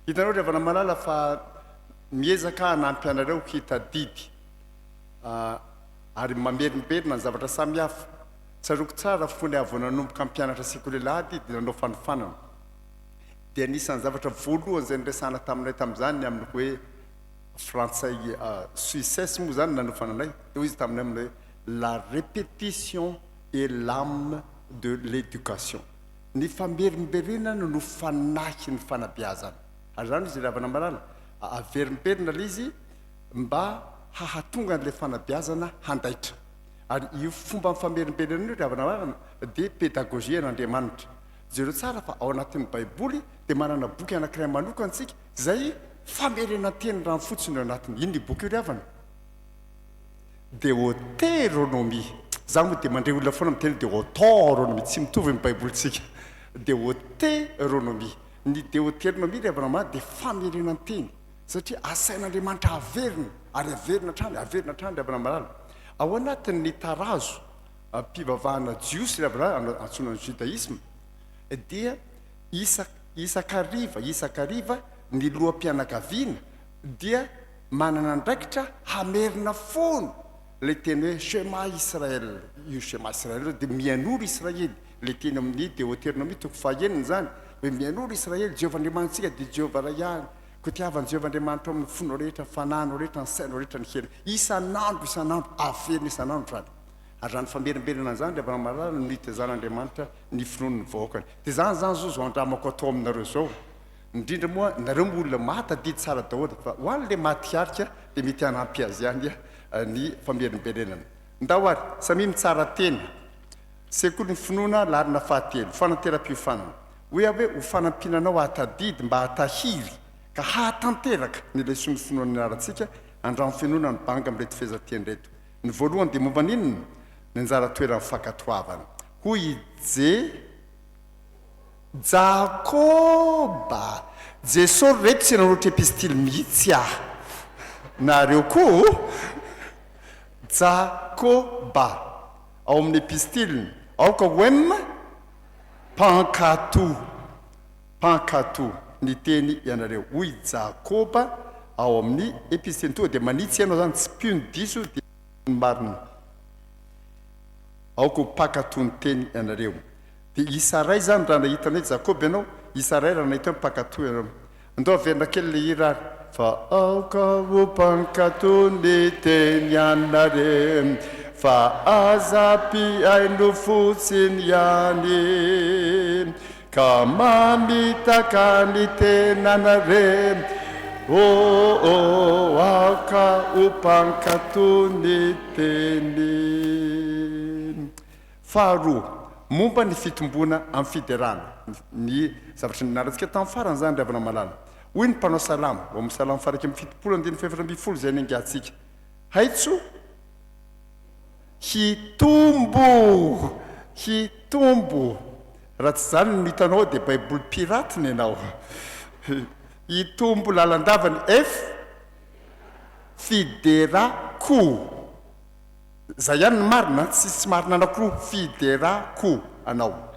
Hitanareo ry havana malala fa miezaka hanampy anareo hitadidy ary mamerimberina ny zavatra samihafa. Tsaroako tsara fony aho vao nanomboka mpianatra sekoly alahady dia nanao fanofanana. Dia anisan'ny zavatra voalohany izay niresahana taminay tamin'izany ny amin'ny hoe frantsay suissesse moa izany nanofana anay. Dia hoy izy taminay amin'ny hoe la répétition est l'âme de l'éducation. Ny famerimberenana no fanahy ny fanabeazana. Ary izany izy ry havana malala, averimberina ilay izy mba hahatonga an'ilay fanabeazana handaitra. Ary io fomba famerimberenana io ry havana malala dia pédagogie an'Andriamanitra. Jereo tsara fa ao anatin'ny Baiboly dia manana boky anankiray manokana isika izay famerenan-teny rano fotsiny ao anatiny. Inona io boky io ry havana? Deoteronomia. Za moa dia mandre olona foana miteny hoe deotoronomia, tsy mitovy ny baibolintsika. Deoteronomia. Ny deoteronomia ry havana malala dia famerenan-teny satria asain'Andriamanitra averina ary averina hatrany, averina hatrany ry havana malala. Ao anatin'ny tarazo mpivavahana jiosy ry havana malala, antsoina ny judaisme, dia isak isak'hariva isak'hariva ny loham-pianakaviana dia manana andraikitra hamerina foana ilay teny hoe Shema Israel. Io Shema Israel io dia mihainoa ry Israely, ilay teny amin'ny Deoteronomia toko fahaenina izany, hoe mihainoa ry Israely, Jehovah Andriamanitsika dia Jehovah iray ihany, koa tiava an'i Jehovah Andriamanitrao amin'ny fonao rehetra, ny fanahinao rehetra, ny sainao rehetra, ny herinao. Isan'andro isan'andro, averina isan'andro izany. Ary izany famerimberenana izany ry havana malala no nitezan'Andriamanitra ny finoan'ny vahoakany. Dia izany izany izao izao andramako atao aminareo izao. Indrindra moa nareo moa olona mahatadidy tsara daholo fa ho an'le matiharika dia mety hanampy azy ihany ny famerimberenana. Ndao ary, samia mitsara tena. Sekolin'ny finoana laharana fahatelo, fananteram-piofanana. Hoy aho hoe ho fanampiana anao hahatadidy mba hahatahiry ka hahatanteraka ny leson'ny finoana nianarantsika, andramo fenoina ny banga amin'ireto fehezanteny ireto. Ny voalohany dia momba ny inona? Ny anjara toeran'ny fankatoavana. Hoy i Je. Jakoba! Jeso ry reto tsy nanoratra epistily mihitsy ah! Nareo koa o! Jakoba, ao amin'ny epistiliny, aoka ho em mpankatò, mpankatò ny teny ianareo, hoy Jakoba ao amin'ny epistiliny. Tonga dia manitsy ianao izany, tsipiho ny diso dia ny marina. Aoka ho mpankatò ny teny ianareo. Dia i Saray izany raha nahita an'i Jakoba ianao, i Saray raha nahita hoe mpankatò ianao. Andao averina kely ilay hira ary. Fa aoka ho mpankatò ny teny ianareo, fa aza mpihaino fotsiny ihany, ka mamitaka ny tenanareo. Oh, oh, aoka ho mpankatò ny teny. Faharoa, momba ny fitomboana amin'ny fiderana, ny zavatra nianarantsika tamin'ny farany izany ry havana malala. Hoy ny mpanao salamo, ao amin'ny Salamo faha-71 andininy faha-14 izay niaingantsika, Haitso hitombo! Hitombo! Raha tsy izany no hitanao dia Baiboly pirate ny anao. Hitombo lalandava ny F, fiderako. Zay ihany ny marina an, tsisy marina anakiroa, fiderako anao.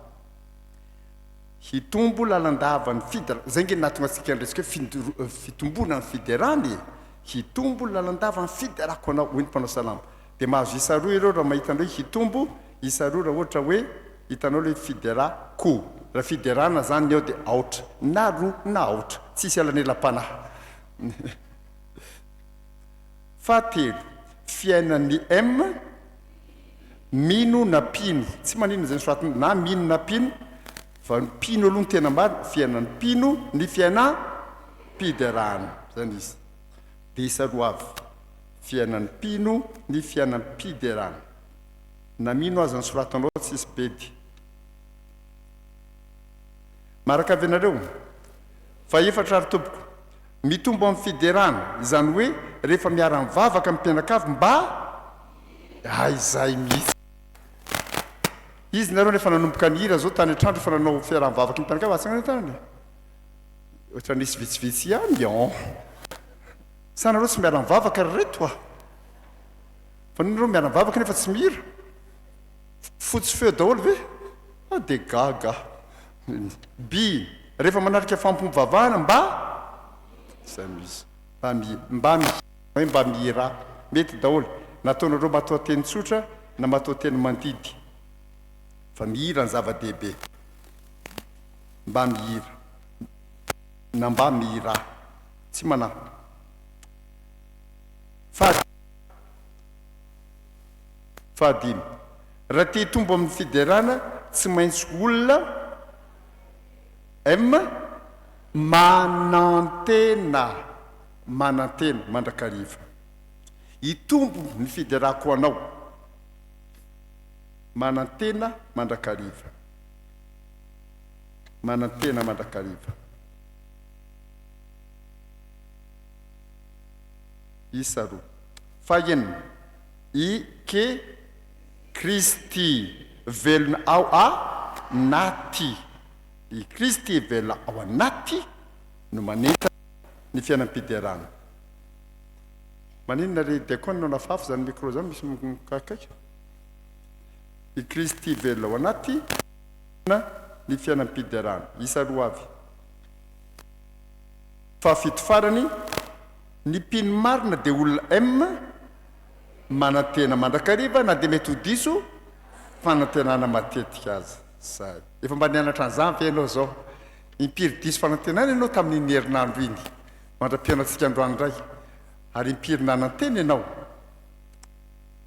Hitombo lalandava ny fidera, zay nge nahatonga antsika niresaka hoe fitomboana ny fiderana e, hitombo lalandava ny fiderako anao, hoy ny mpanao salamo. Dia mahazo isa roa ireo raha mahita an'ilay hoe hitombo, isa roa raha ohatra hoe hitanao ilay hoe fiderako. Raha fiderana zany ny ao dia aotra, na roa na aotra, tsisy elanelam-panahy. Fahatelo, fiainan'ny M, mino na mpino, tsy maninona izay nosoratana na mino na mpino, fa ny mpino aloha no tena marina, fiainan'ny mpino ny fiainam-piderana, izay no izy. Dia isa roa avy, fiainan'ny mpino ny fiainam-piderana. Na mino aza ny soratanao tsisy bedy. Maraka avy ianareo? Fahefatra ary tompoko, mitombo amin'ny fiderana, izany hoe rehefa miara-mivavaka ny mpianakavy mba hay izay mihitsy. Izy nareo rehefa nanomboka nihira zao tany an-trano rehefa nanao fiaraha-mivavaky ny mpianakavy, atsangano ny tanana e. Ohatran'ny nisy vitsivitsy ihany an. Sa nareo tsy miara-mivavaka ry reto a? Fa nareo miara-mivavaka nefa tsy mihira? Fotsy feo daholo ve? Ah dia gaga aho. By, rehefa manatrika fampivavahana mba. Izay no izy. Mba mi, mba mi, hoe mba mihirà. Mety daholo. Na ataonareo matoanteny tsotra na matoanteny mandidy. Fa mihira ny zava-dehibe. Mba mihira. Na mba mihirà. Tsy manahy. Fahadimy. Fahadimy. Raha te hitombo amin'ny fiderana, tsy maintsy olona M manantena, manantena mandrakariva. Hitombo ny fiderako anao. Manantena mandrakariva. Manantena mandrakariva. Isa roa. Fahenina, i Ke Kristy velona ao a naty. I Kristy velona ao anaty no manentana ny fiainam-piderana. Maninona ry diakona no nafafy izany micro izany misy mikaikaika? I Kristy velona ao anaty ny fiainam-piderana. Isa roa avy. Fahafito farany, ny mpino marina dia olona M manantena mandrakariva na dia mety ho diso fanantenana matetika aza. Zay. Efa mba nianatra an'izany ve ianao izao? Impiry diso fanantenana ianao tamin'iny herinandro iny, mandra-pihaonantsika androany indray? Ary impiry nanantena ianao?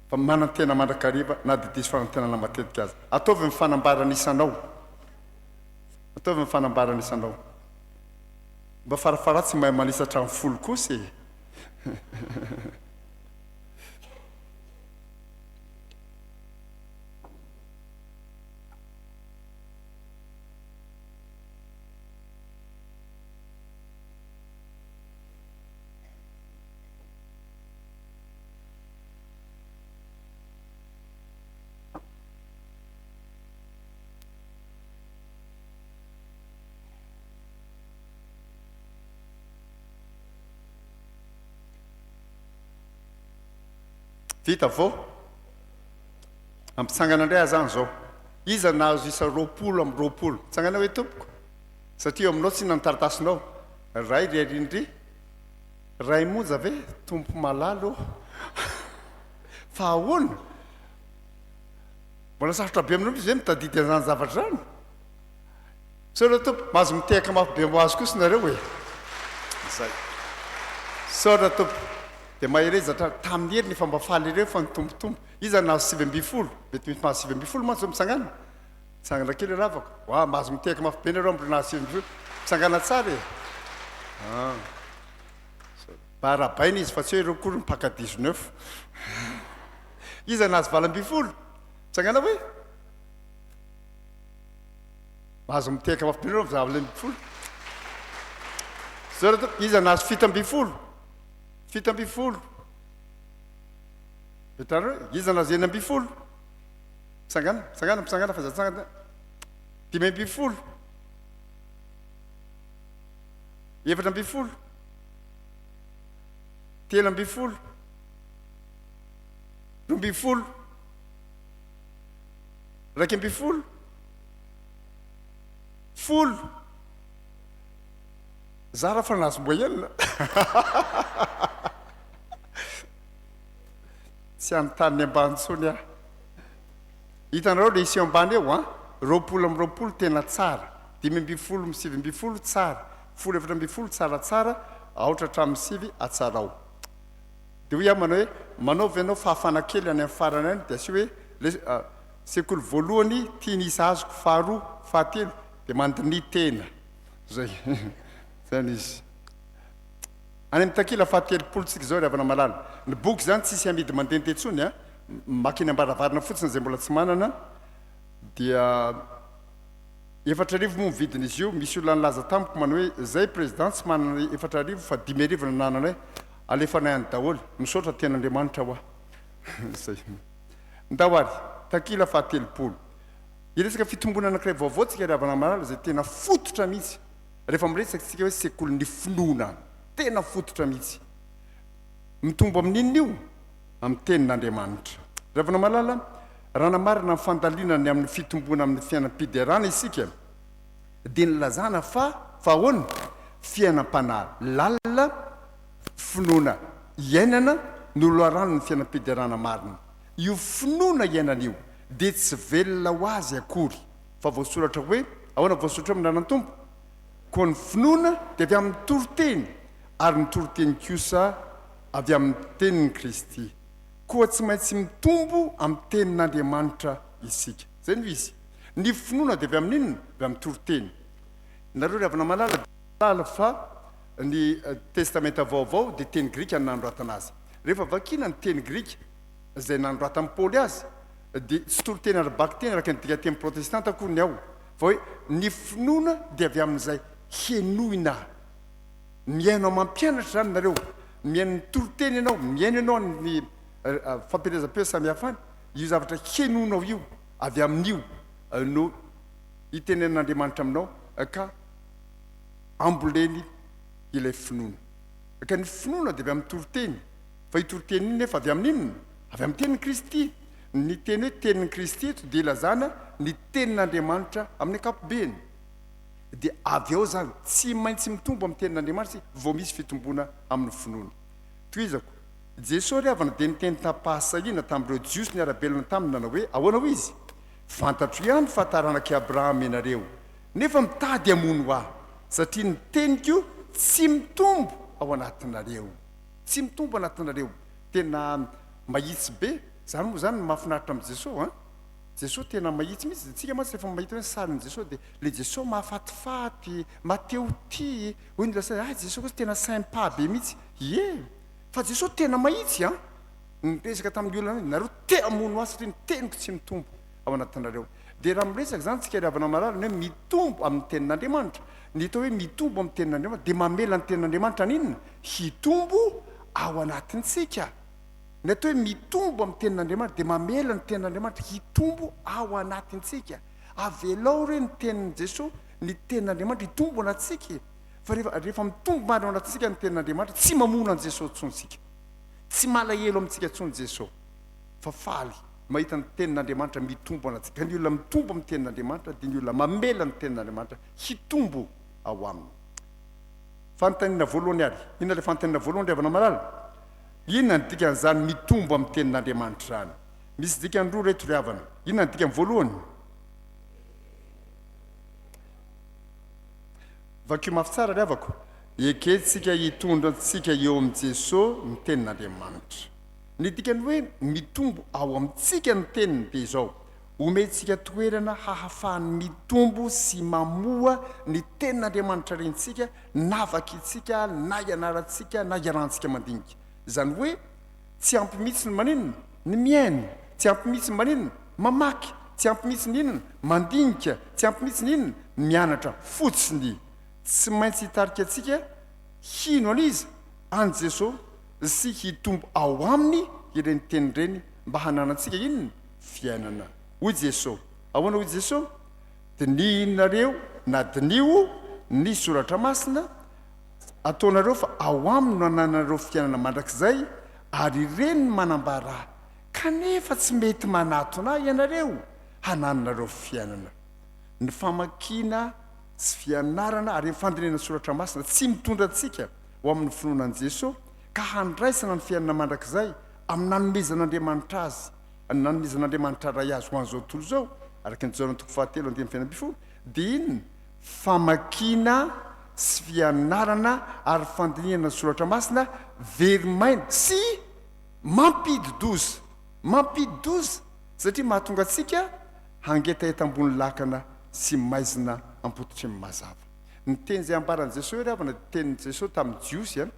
Fa manantena mandrakariva na dia diso fanantenana matetika aza. Ataovy ny fanambarana isanao. Ataovy ny fanambarana isanao. Mba farafaharatsiny mahay manisa hatramin'ny folo kosa e! Vita vao? Ampitsangana indray aza zany zao. Iza nahazo isa 20. Tsangana hoe tompoko. Satria eo aminao tsy inona ny taratasinao. Ray ry arindry. Ray monja ve? Tompo malala ô. Fa ahoana? Mbola sarotra be aminao mihitsy ve mitadidy an'izany zavatra izany? Misaotra Tompo, mahazo mitehaka mafy be ho azy kosa nareo e! Zay. Misaotra Tompo. Dia mahereza hatrany. Tamin'ny heriny efa mba faly ireo fa nitombotombo. Iza nahazo 19? Mety misy mahazo 19 mantsy zao mitsangana. Mitsangana kely ravako. Wa, mahazo mitehaka mafy be nareo amin'ireo nahazo 19. Mitsangana tsara e! Ah. Mba arahabaina izy fa tsy hoe ireo akory mpaka 19. Iza nahazo 18? Mitsangana hoe? Mahazo mitehaka mafy be nareo amin'ny 18. Zao raha toa, iza nahazo 17? 17. Hitanareo? Iza nahazo 16? Mitsangana, mitsangana, mitsangana fa za tsangana. 15. 14. 13. 12. 11. 10. Zara fa nahazo moyenne. Tsy hanontany ny ambany intsony aho. Hitanareo le issue ambany eo an, 20 tena tsara, 15 amin'ny 19 tsara, 10 14 tsaratsara, aotra hatramin'ny sivy atsarao. Dia hoy aho manao hoe, manaova ianao fahafana kely any amin'ny farany any dia asio hoe le sekoly voalohany ity ny isa azoko, faharoa, fahatelo, dia mandiniha tena. Zay. Zay ny izy. Any amin'ny takila fahatelopolo tsika izao ry havana malala. Ny boky izany tsisy amidy mandehandeha intsony a. Maka eny am-baravarana fotsiny izay mbola tsy manana. Dia 4000 moa ny vidin'izy io. Misy olona nilaza tamiko manao hoe zay président tsy manana 4000 fa 5000 no anananay. Alefanay any daholo. Misaotra tenin'Andriamanitra hoa. Zay. Ndao ary. Takila fahatelopolo. Hiresaka fitomboana anankiray vaovao tsika ry havana malala izay tena fototra mihitsy. Rehefa miresaka isika hoe sekolin'ny finoana, tena fototra mihitsy. Mitombo amin'inona io? Amin'ny tenin'Andriamanitra. Ry havana malala, raha namarana ny fandalinana ny amin'ny fitomboana amin'ny fiainam-piderana isika, dia nilazana fa, fa ahoana? Fiainam-panahy lalina, finoana iainana no loharanon'ny fiainam-piderana marina. Io finoana iainana io dia tsy velona ho azy akory fa voasoratra hoe, ahoana voasoratra hoe amin'ny anaran'ny Tompo? Koa ny finoana dia avy amin'ny toriteny ary ny toriteny kosa avy amin'ny tenin'i Kristy. Koa tsy maintsy mitombo amin'ny tenin'Andriamanitra isika. Izay no izy. Ny finoana dia avy amin'ny inona? Avy amin'ny toriteny. Nareo ry havana malala dia mahalala fa ny Testamenta Vaovao dia teny grika no nanoratana azy. Rehefa vakiana ny teny grika izay nanoratan'i Paoly azy dia tsy toriteny ara-bakiteny araka ny dikanteny protestanta akory ny ao fa hoe ny finoana dia avy amin'izay henoina. Mihaino amam-pianatra izany nareo, mihaino ny toriteny ianao, mihaino ianao ny fampielezam-peo samihafa any, io zavatra henoinao io, avy amin'io no itenenan'Andriamanitra aminao ka amboleny ilay finoana. Ka ny finoana dia avy amin'ny toriteny, fa io toriteny io nefa avy amin'ny inona? Avy amin'ny tenin'i Kristy. Ny teny hoe tenin'i Kristy eto dia ilazana ny tenin'Andriamanitra amin'ny ankapobeny. Dia avy ao izany, tsy maintsy mitombo amin'ny tenin'Andriamanitra isika vao misy fitomboana amin'ny finoana. Tohizako, Jesoa ry havana dia niteny tam-pahasahiana tamin'ireo Jiosy niara-belona taminy nanao hoe, ahoana hoy Izy? Fantatro ihany fa taranak'i Abrahama ianareo, nefa mitady hamono Ahy, satria ny teniko tsy mitombo ao anatinareo. Tsy mitombo anatinareo. Tena mahitsy be. Izany moa izany no mahafinaritra amin'i Jesoa an! Jesoa tena mahitsy mihitsy. Isika mantsy rehefa mahita hoe ny sarin'i Jesoa dia ilay Jesoa mahafatifaty, mahatehotia, hoy ny olona hay Jesoa kosa tena sympa be mihitsy. Ie! Fa Jesoa tena mahitsy an! Niresaka tamin'ny olona hoe nareo te hamono ahy satria ny teniko tsy mitombo ao anatinareo. Dia raha miresaka izany tsika ry havana malala ny hoe mitombo amin'ny tenin'Andriamanitra, ny atao hoe mitombo amin'ny tenin'Andriamanitra dia mamela ny tenin'Andriamanitra haninona? Hitombo ao anatintsika. Ny atao hoe mitombo amin'ny tenin'Andriamanitra dia mamela ny tenin'Andriamanitra hitombo ao anatintsika. Avelao re ny tenin'i Jesoa, ny tenin'Andriamanitra hitombo anatintsika e! Fa rehefa rehefa mitombo marina ao anatintsika ny tenin'Andriamanitra, tsy mamono an'i Jesoa intsony isika. Tsy malahelo amintsika intsony Jesoa fa faly mahita ny tenin'Andriamanitra mitombo anatintsika. Ka ny olona mitombo amin'ny tenin'Andriamanitra dia ny olona mamela ny tenin'Andriamanitra hitombo ao aminy. Fanontaniana voalohany ary, inona ilay fanontaniana voalohany ry havana malala? Inona ny dikan'izany mitombo amin'ny tenin'Andriamanitra izany? Misy dikany roa ireto ry havana. Inona ny dikany voalohany? Vakio mafy tsara ry havako. Ekentsika hitondra antsika eo amin'i Jesoa ny tenin'Andriamanitra. Ny dikan'ny hoe mitombo ao amintsika ny teniny dia izao, omentsika toerana hahafahany mitombo sy mamoa ny tenin'Andriamanitra rentsika na vakintsika na ianarantsika na iarahantsika mandinika. Izany hoe tsy ampy mihitsy ny maninona? Ny mihaino. Tsy ampy mihitsy ny maninona? Mamaky. Tsy ampy mihitsy ny inona? Mandinika. Tsy ampy mihitsy ny inona? Mianatra fotsiny. Tsy maintsy hitarika antsika hino an'iza? An'i Jesoa sy hitombo ao Aminy ireny teny ireny mba hananantsika inona? Fiainana. Hoy Jesoa. Ahoana hoy Jesoa? Dinihinareo na diniho ny Soratra Masina, ataonareo fa ao Aminy no anananareo fiainana mandrakizay, ary ireny no manambara Ahy. Kanefa tsy mety manatona Ahy ianareo hanananareo fiainana. Ny famakiana sy fianarana ary ny fandinihana ny Soratra Masina tsy mitondra antsika ho amin'ny finoana an'i Jesoa ka handraisana ny fiainana mandrakizay amin'ny nanomezan'Andriamanitra azy, nanomezan'Andriamanitra Ray azy ho an'izao tontolo izao, araka ny Jaona toko fahatelo andininy fahenina 16, dia inona? Famakiana sy fianarana ary fandinihana ny Soratra Masina very maina sy mampidi-doza. Mampidi-doza satria mahatonga antsika hangetaheta ambony lakana sy maizina am-pototry ny mazava. Ny teny izay ambaran'i Jesoa eo ry havana dia tenin'i Jesoa tamin'ny Jiosy, io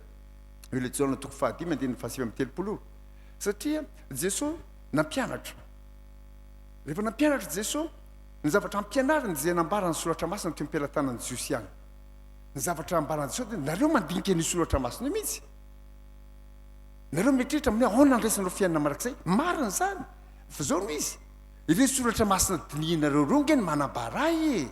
ilay Jaona toko fahadimy andininy fahasivy amby telopolo io. Satria Jesoa nampianatra. Rehefa nampianatra Jesoa, ny zavatra ampianariny dia izay nambaran'ny Soratra Masina teo am-pelatanan'ny Jiosy ihany. Ny zavatra ambaran'i Jesoa dia nareo mandinika an'io Soratra Masina io mihitsy. Nareo mieritreritra amin'ny hoe ahoana handraisanareo fiainana mandrakizay. Marina izany. Fa izao no izy, ireo Soratra Masina dinihinareo ireo ange no manambara ahy e!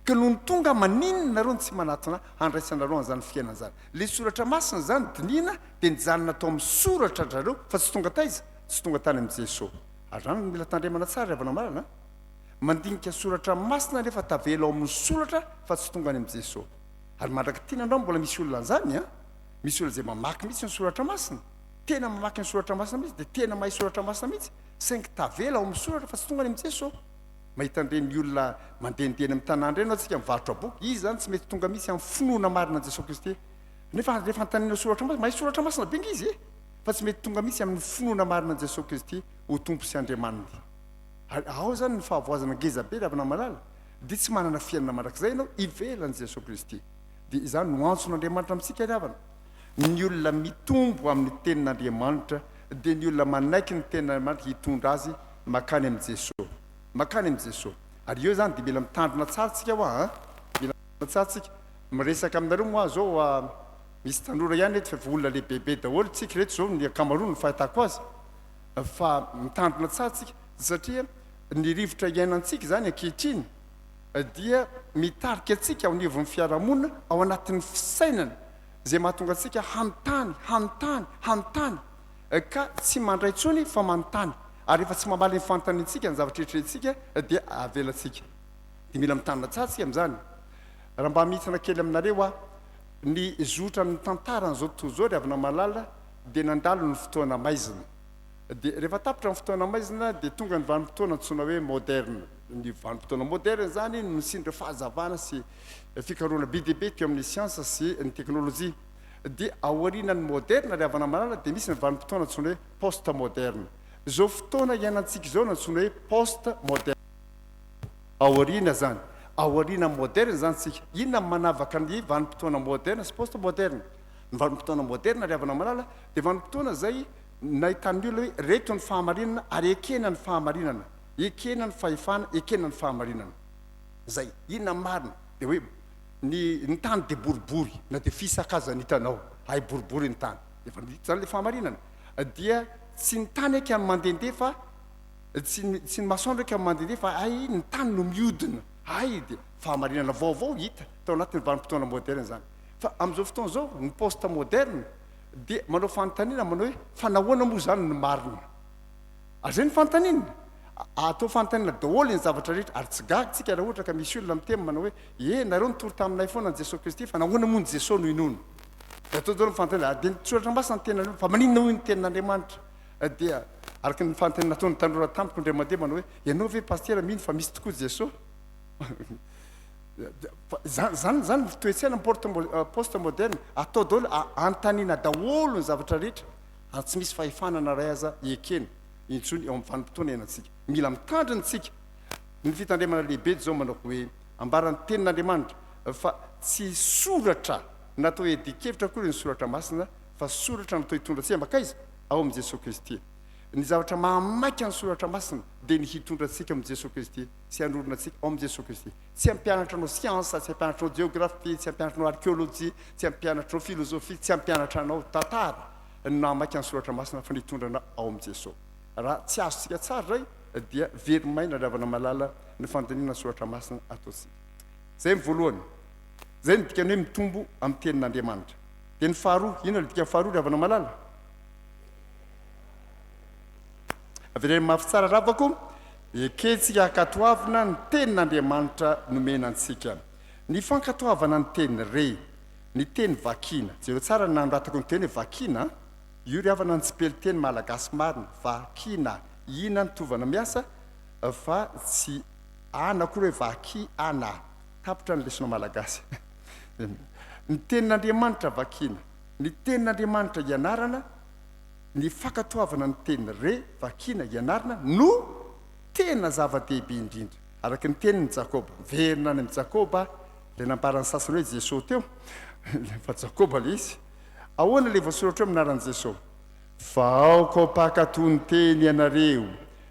Ka nony tonga aho, maninona nareo no tsy manatona ahy handraisanareo an'izany fiainana izany? Ilay Soratra Masina izany dinihina dia nijanona tao amin'ny soratra ry zareo fa tsy tonga taiza? Tsy tonga tany amin'i Jesoa. Ary izany no mila tandremana tsara ry havana marina a! Mandinika Soratra Masina nefa tavela ao amin'ny soratra fa tsy tonga any amin'i Jesoa. Ary mandrak'ity ny androany mbola misy olona an'izany an! Misy olona izay mamaky mihitsy ny soratra masina, tena mamaky ny soratra masina mihitsy, dia tena mahay soratra masina mihitsy, saingy tavela ao amin'ny soratra fa tsy tonga any amin'i Jeso. Mahita an'ireny olona mandehandeha eny amin'ny tanàna ireny antsika mivarotra boky, izy izany tsy mety tonga mihitsy amin'ny finoana marina an'i Jesoa Kristy. Nefa rehefa anontaniana soratra masina, mahay soratra masina be ange izy e! Fa tsy mety tonga mihitsy amin'ny finoana marina an'i Jesoa Kristy ho Tompo sy Andriamaniny. Ary ao izany ny fahavoazana ngeza be ry havana malala, dia tsy manana fiainana mandrakizay ianao ivelan'i Jesoa Kristy. Dia izany no antson'Andriamanitra amintsika ry havana. Ny olona mitombo amin'ny tenin'Andriamanitra dia ny olona manaiky ny tenin'Andriamanitra hitondra azy makany amin'i Jesoa. Makany amin'i Jesoa. Ary eo izany dia mila mitandrina tsara tsika hoa an! Mila mitandrina tsara tsika. Miresaka aminareo moa aho izao hoa, misy tanora ihany eto fa efa olona lehibebe daholo tsika ireto izao ny ankamaroany ny fahitako azy. Fa mitandrina tsara tsika satria ny rivotra iainantsika izany ankehitriny dia mitarika antsika ao anivon'ny fiarahamonina ao anatin'ny fisainana izay mahatonga antsika hanontany, hanontany, hanontany ka tsy mandray intsony fa manontany ary rehefa tsy mamaly ny fanontaniantsika ny zavatra eritreretintsika dia avelantsika. Dia mila mitandrina tsara tsika amin'izany. Raha mba mihitsana kely aminareo aho, ny zotran'ny tantaran'izao tontolo izao ry havana malala dia nandalo ny fotoana maizina. Dia rehefa tapitra ny fotoana maizina dia tonga ny vanim-potoana antsoina hoe moderne. Ny vanim-potoana moderne izany no nisian'ireo fahazavana sy fikarohana be dia be teo amin'ny siansa sy ny teknolojia. Dia aorianan'ny moderne ry havana malala dia misy ny vanim-potoana antsoina hoe post moderne. Izao fotoana iainantsika izao no antsoina hoe post moderne. Aoriana izany. Aoriana moderne izany isika. Inona no manavaka ny vanim-potoana moderne sy post moderne? Ny vanim-potoana moderna ry havana malala dia vanim-potoana izay nahitan'ny olona hoe reto ny fahamarinana ary ekena ny fahamarinana, ekena ny fahefana, ekena ny fahamarinana. Izay. Inona ny marina? Dia hoe ny ny tany dia boribory na dia fisaka aza ny hitanao, hay boribory ny tany. Efa hita izany ilay fahamarinana. Dia tsy ny tany aika no mandehandeha fa tsy ny tsy ny masoandro aika no mandehandeha fa hay ny tany no mihodina. Hay dia fahamarinana vaovao hita tao anatin'ny vanim-potoana moderna izany. Fa amin'izao fotoana izao, ny post moderne dia manao fanontaniana manao hoe fa nahoana moa izany no marina? Ary izay ny fanontaniana. Atao fanontaniana daholo ny zavatra rehetra ary tsy gaga tsika raha ohatra ka misy olona miteny manao hoe e nareo nitory taminay foana an'i Jesoa Kristy fa nahoana moa ny Jesoa no inoana? Dia atao daholo ny fanontaniana ary dia ny soratra masina ny teninareo fa maninona hoy ny tenin'Andriamanitra? Dia araka ny fanontaniana nataon'ny tanora tamiko indray mandeha manao hoe ianao ve pasitera mino fa misy tokoa Jesoa? Zany zany zany ny toe-tsaina porte post moderne atao daholo anontaniana daholo ny zavatra rehetra ary tsy misy fahefana na iray aza ekena intsony eo amin'ny vanim-potoana iainantsika. Mila mitandrina isika. Ny fitandremana lehibe dia izao manao hoe ambaran'ny tenin'Andriamanitra fa tsy soratra natao hiadian-kevitra akory ny soratra masina fa soratra natao hitondra antsika mankaiza? Ao amin'i Jesoa Kristy. Ny zavatra mahamaika ny soratra masina dia ny hitondra antsika amin'i Jesoa Kristy sy hanorina antsika ao amin'i Jesoa Kristy. Tsy hampianatra anao siansa, tsy hampianatra anao jeografia, tsy hampianatra anao arkeolojia, tsy hampianatra anao filozofia, tsy hampianatra anao tantara no nahamaika ny Soratra Masina fa ny hitondra anao ao amin'i Jesoa. Raha tsy azontsika tsara izay dia very maina ry havana malala ny fandinihana ny Soratra Masina ataontsika. Izay ny voalohany. Izay no dikan'ny hoe mitombo amin'ny Tenin'Andriamanitra. Dia ny faharoa, inona no dikan'ny faharoa ry havana malala? Avereno mafy tsara ravako, ekentsika hankatoavina ny tenin'Andriamanitra nomena antsika. Ny fankatoavana ny teny re, ny teny vakina. Jereo tsara ny nanoratako ny teny hoe vakina an. Io ry havana ny tsipeliteny malagasy marina, vakina, ina ny tovana miasa fa tsy ana akory hoe vaky ana. Tapitra ny lesona malagasy. Ny tenin'Andriamanitra vakina, ny tenin'Andriamanitra ianarana, Ny fankatoavana ny teny re, vakiana, ianarana no tena zava-dehibe indrindra. Araka ny tenin'i Jakoba. Miverina any amin'i Jakoba ilay nambaran'ny sasany hoe Jesoa teo, fa Jakoba ilay izy. Ahoana ilay voasoratra eo amin'ny anaran'i Jesoa? Fa aoka ho mpankatò ny teny ianareo,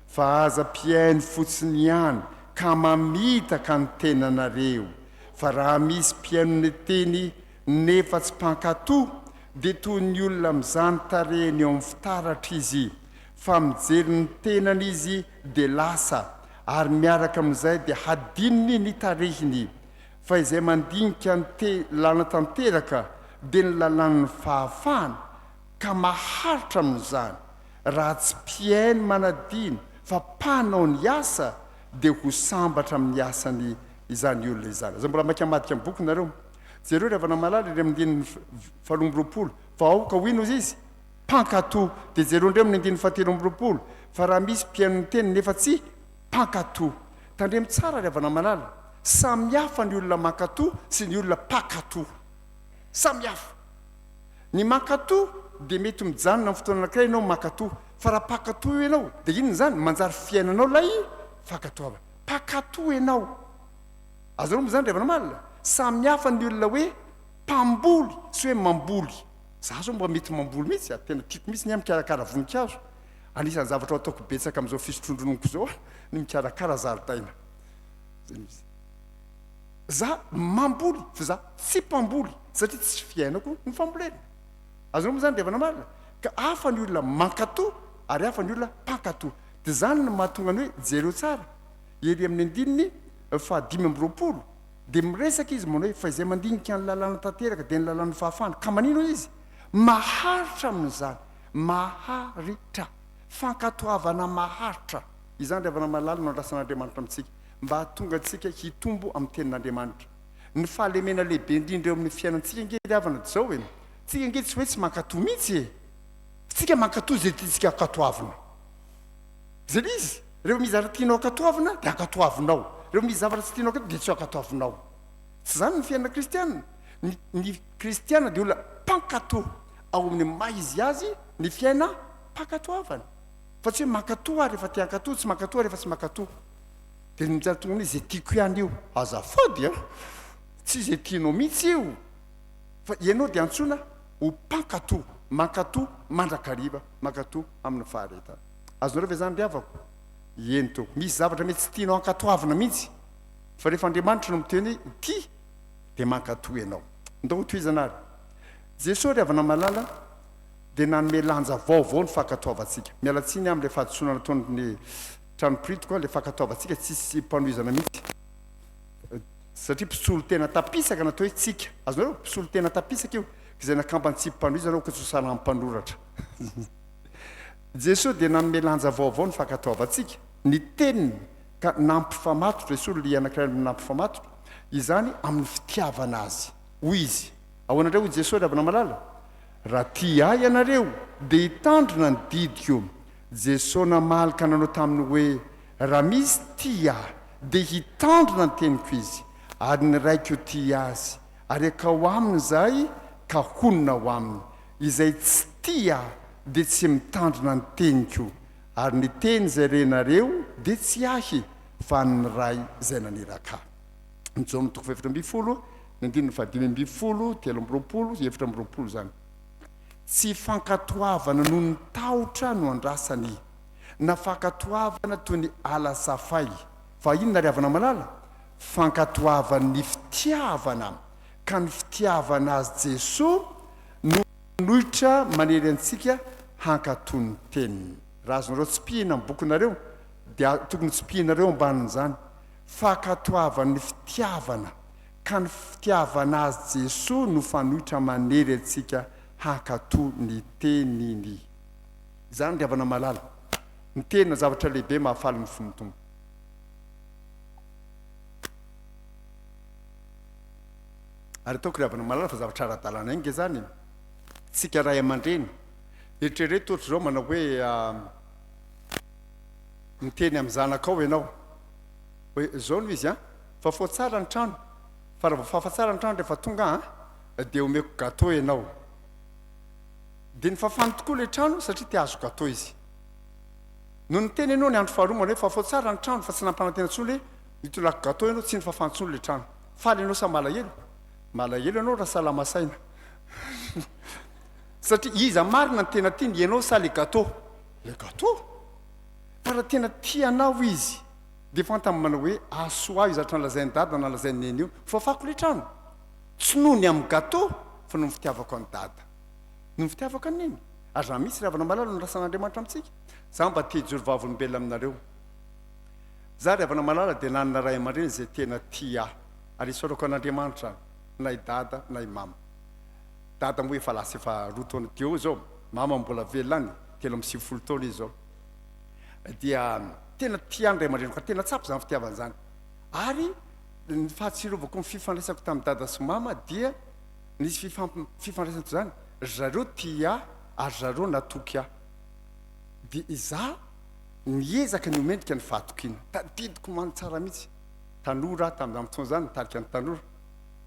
fa aza mpihaino fotsiny ihany, ka mamitaka ny tenanareo. Fa raha misy mpihaino ny teny nefa tsy mpankatò, dia toy ny olona mizaha ny tarehiny eo amin'ny fitaratra izy, fa mijery ny tenany izy dia lasa, ary miaraka amin'izay dia hadinony ny tarehiny. Fa izay mandinika ny te lalana tanteraka dia ny lalàn'ny fahafahana, ka maharitra amin'izany, raha tsy mpihaino manadino fa mpanao ny asa, dia ho sambatra amin'ny asany izany olona izany. Aza mbola maika hamadika ny boky nareo. Jereo ry havana malala ery amin'ny andininy faharoa amby roapolo, fa aoka ho inona hozy izy? Mpankatò. Dia jereo indray amin'ny andininy fahatelo amby roapolo, fa raha misy mpihaino ny teny nefa tsy mpankatò. Tandremo tsara ry havana malala, samy hafa ny olona mankatò sy ny olona mpankatò. Samy hafa. Ny mankatò dia mety mijanona amin'ny fotoana anankiray ianao mankatò, fa raha mpankatò ianao dia inona izany? Manjary fiainanao ilay fankatoavana. Mpankatò ianao. Azonao moa izany ry havana malala? Samy hafa ny olona hoe mpamboly sy hoe mamboly. Za zao mba mety mamboly mihitsy a, tena tiako mihitsy ny ahy mikarakara voninkazo. Anisan'ny zavatra ataoko betsaka amin'izao fisotroan-drononoko izao ny mikarakara zaridaina. Zay mihitsy. Za mamboly fa za tsy mpamboly satria tsy fiainako ny fambolena. Azonao moa izany ry havana malala? Ka hafa ny olona mankatò ary hafa ny olona mpankatò. Dia izany no mahatonga ny hoe jereo tsara ery amin'ny andininy faha-25 dia miresaka izy manao hoe fa izay mandinika ny lalàna tanteraka dia ny lalàn'ny fahafahana. Ka manino izy? Maharitra amin'izany. Maharitra. Fankatoavana maharitra. Izany ry havana malala no andrasan'Andriamanitra amintsika mba hahatonga antsika hitombo amin'ny tenin'Andriamanitra. Ny fahalemena lehibe indrindra eo amin'ny fiainantsika ange ry havana dia izao e, tsika ange tsy hoe tsy mankatò mihitsy e! Fa tsika mankatò izay tiantsika hankatoavina. Izay ilay izy. Rehefa misy zavatra tianao hankatoavina dia ankatoavinao. Rehefa misy zavatra tsy tianao hankatoavina dia tsy ankatoavinao. Tsy izany ny fiainana kristiana. Ny, ny kristiana dia olona mpankatò ao amin'ny maha izy azy ny fiainam-pankatoavana. Fa tsy hoe mankatò aho rehefa te hankatò, tsy mankatò aho rehefa tsy mankatò. Dia ny mijanona tonga amin'izay tiako ihany io. Azafady an! Tsy izay tianao mihitsy io. Fa ianao dia antsoina ho mpankatò, mankatò mandrakariva, mankatò amin'ny faharetana. Azonareo ve izany ry havako? Eny tompoko. Misy zavatra mety tsy tianao hankatoavina mihitsy, fa rehefa Andriamanitra no miteny hoe ity, dia mankatò ianao. Ndao hotohizana ary. Jesoa ry havana malala dia nanome lanja vaovao ny fankatoavantsika. Miala tsiny aho amin'ilay fahadisoana nataon'ny tranopiritiko, ilay fankatoavantsika tsisy mpanohizana mihitsy. Satria mpisolo tena tapisaka natao hoe tsika. Azonareo? Mpisolo tena tapisaka io, izay nakamban'ny tsy mpanohizana aoka tsy ho sahala amin'ny mpanoratra. Jesoa dia nanome lanja vaovao ny fankatoavantsika ny teniny ka nampifamatotra, esory ilay anankiray nampifamatotra, izany amin'ny fitiavana Azy. Hoy Izy, Ahoana indray hoy Jesoa ry havana malala? Raha tia Ahy ianareo dia hitandrina ny didiko. Jesoa namaly ka nanao taminy hoe, Raha misy tia Ahy dia hitandrina ny teniko izy, ary ny Raiko tia azy, ary hakao aminy izahay ka honina ao aminy. Izay tsy tia Ahy dia tsy mitandrina ny teniko, ary ny teny izay renareo dia tsy Ahy, fa an'ny Ray izay naniraka Ahy. Jaona toko faha-14, ny andininy faha-15, 23, 24 izany. Tsy fankatoavana noho ny tahotra no andrasany, na fankatoavana toy ny ala safay, fa inona ry havana malala? Fankatoavan'ny fitiavana, ka ny fitiavana azy Jesoa no manohitra manery antsika hankatò ny teniny. Raha azonareo tsipihina ny bokinareo dia tokony hotsipihinareo ambanin'izany, fankatoavan'ny fitiavana, ka ny fitiavana azy Jesoa no fanoitra manery antsika hankatò ny teniny. Izany ry havana malala, ny tena zavatra lehibe mahafaly ny fon'ny Tompo. Ary ataoko ry havana malala fa zavatra ara-dalàna ainga izany e. Tsika ray aman-dreny, eritrereto ohatra izao manao hoe miteny amin'ny zanakao ianao hoe izao no izy an, fafao tsara ny trano, fa raha voafafa tsara ny trano rehefa tonga aho an, dia omeko gâteau ianao. Dia nifafany tokoa ilay trano satria te hahazo gâteau izy. Nony niteny ianao ny andro faharoa manao hoe fafao tsara ny trano fa tsy nampanantena intsony hoe nitondrako gâteau ianao, tsy nifafany intsony ilay trano. Faly ianao sa malahelo? Malahelo ianao raha salama saina. Satria iza marina no tena tiany, ianao sa le gâteau? Le gâteau! Fa raha tena tia anao izy dia fantany manao hoe ahasoa ahy io zavatra nolazain'i dada na nolazain'i neny io, fafako ilay trano. Tsy noho ny amin'ny gâteau fa noho ny fitiavako an'i dada. Noho ny fitiavako an'i neny. Ary raha misy ry havana malala no lasan'Andriamanitra amintsika, za mba te hijoro vavolombelona aminareo. Za ry havana malala dia nanana ray aman-dreny izay tena tia ahy. Ary isaorako an'Andriamanitra na i dada na i mama. Dada moa efa lasa efa 2 taona teo izao, mama mbola velona any, 93 taona izy izao. Dia tena tia ahy ny ray aman-dreniko ary tena tsapa izany fitiavana izany. Ary. Ny fahatsiarovako ny fifandraisako tamin'i dada sy mama dia nisy fifandraisana toy izany, ry zareo tia ahy ary ry zareo natoky ahy. Dia izaho niezaka ny ho mendrika ny fahatokiana. Tadidiko man tsara mihitsy, tanora aho tamin'izany fotoana izany, nitarika ny tanora.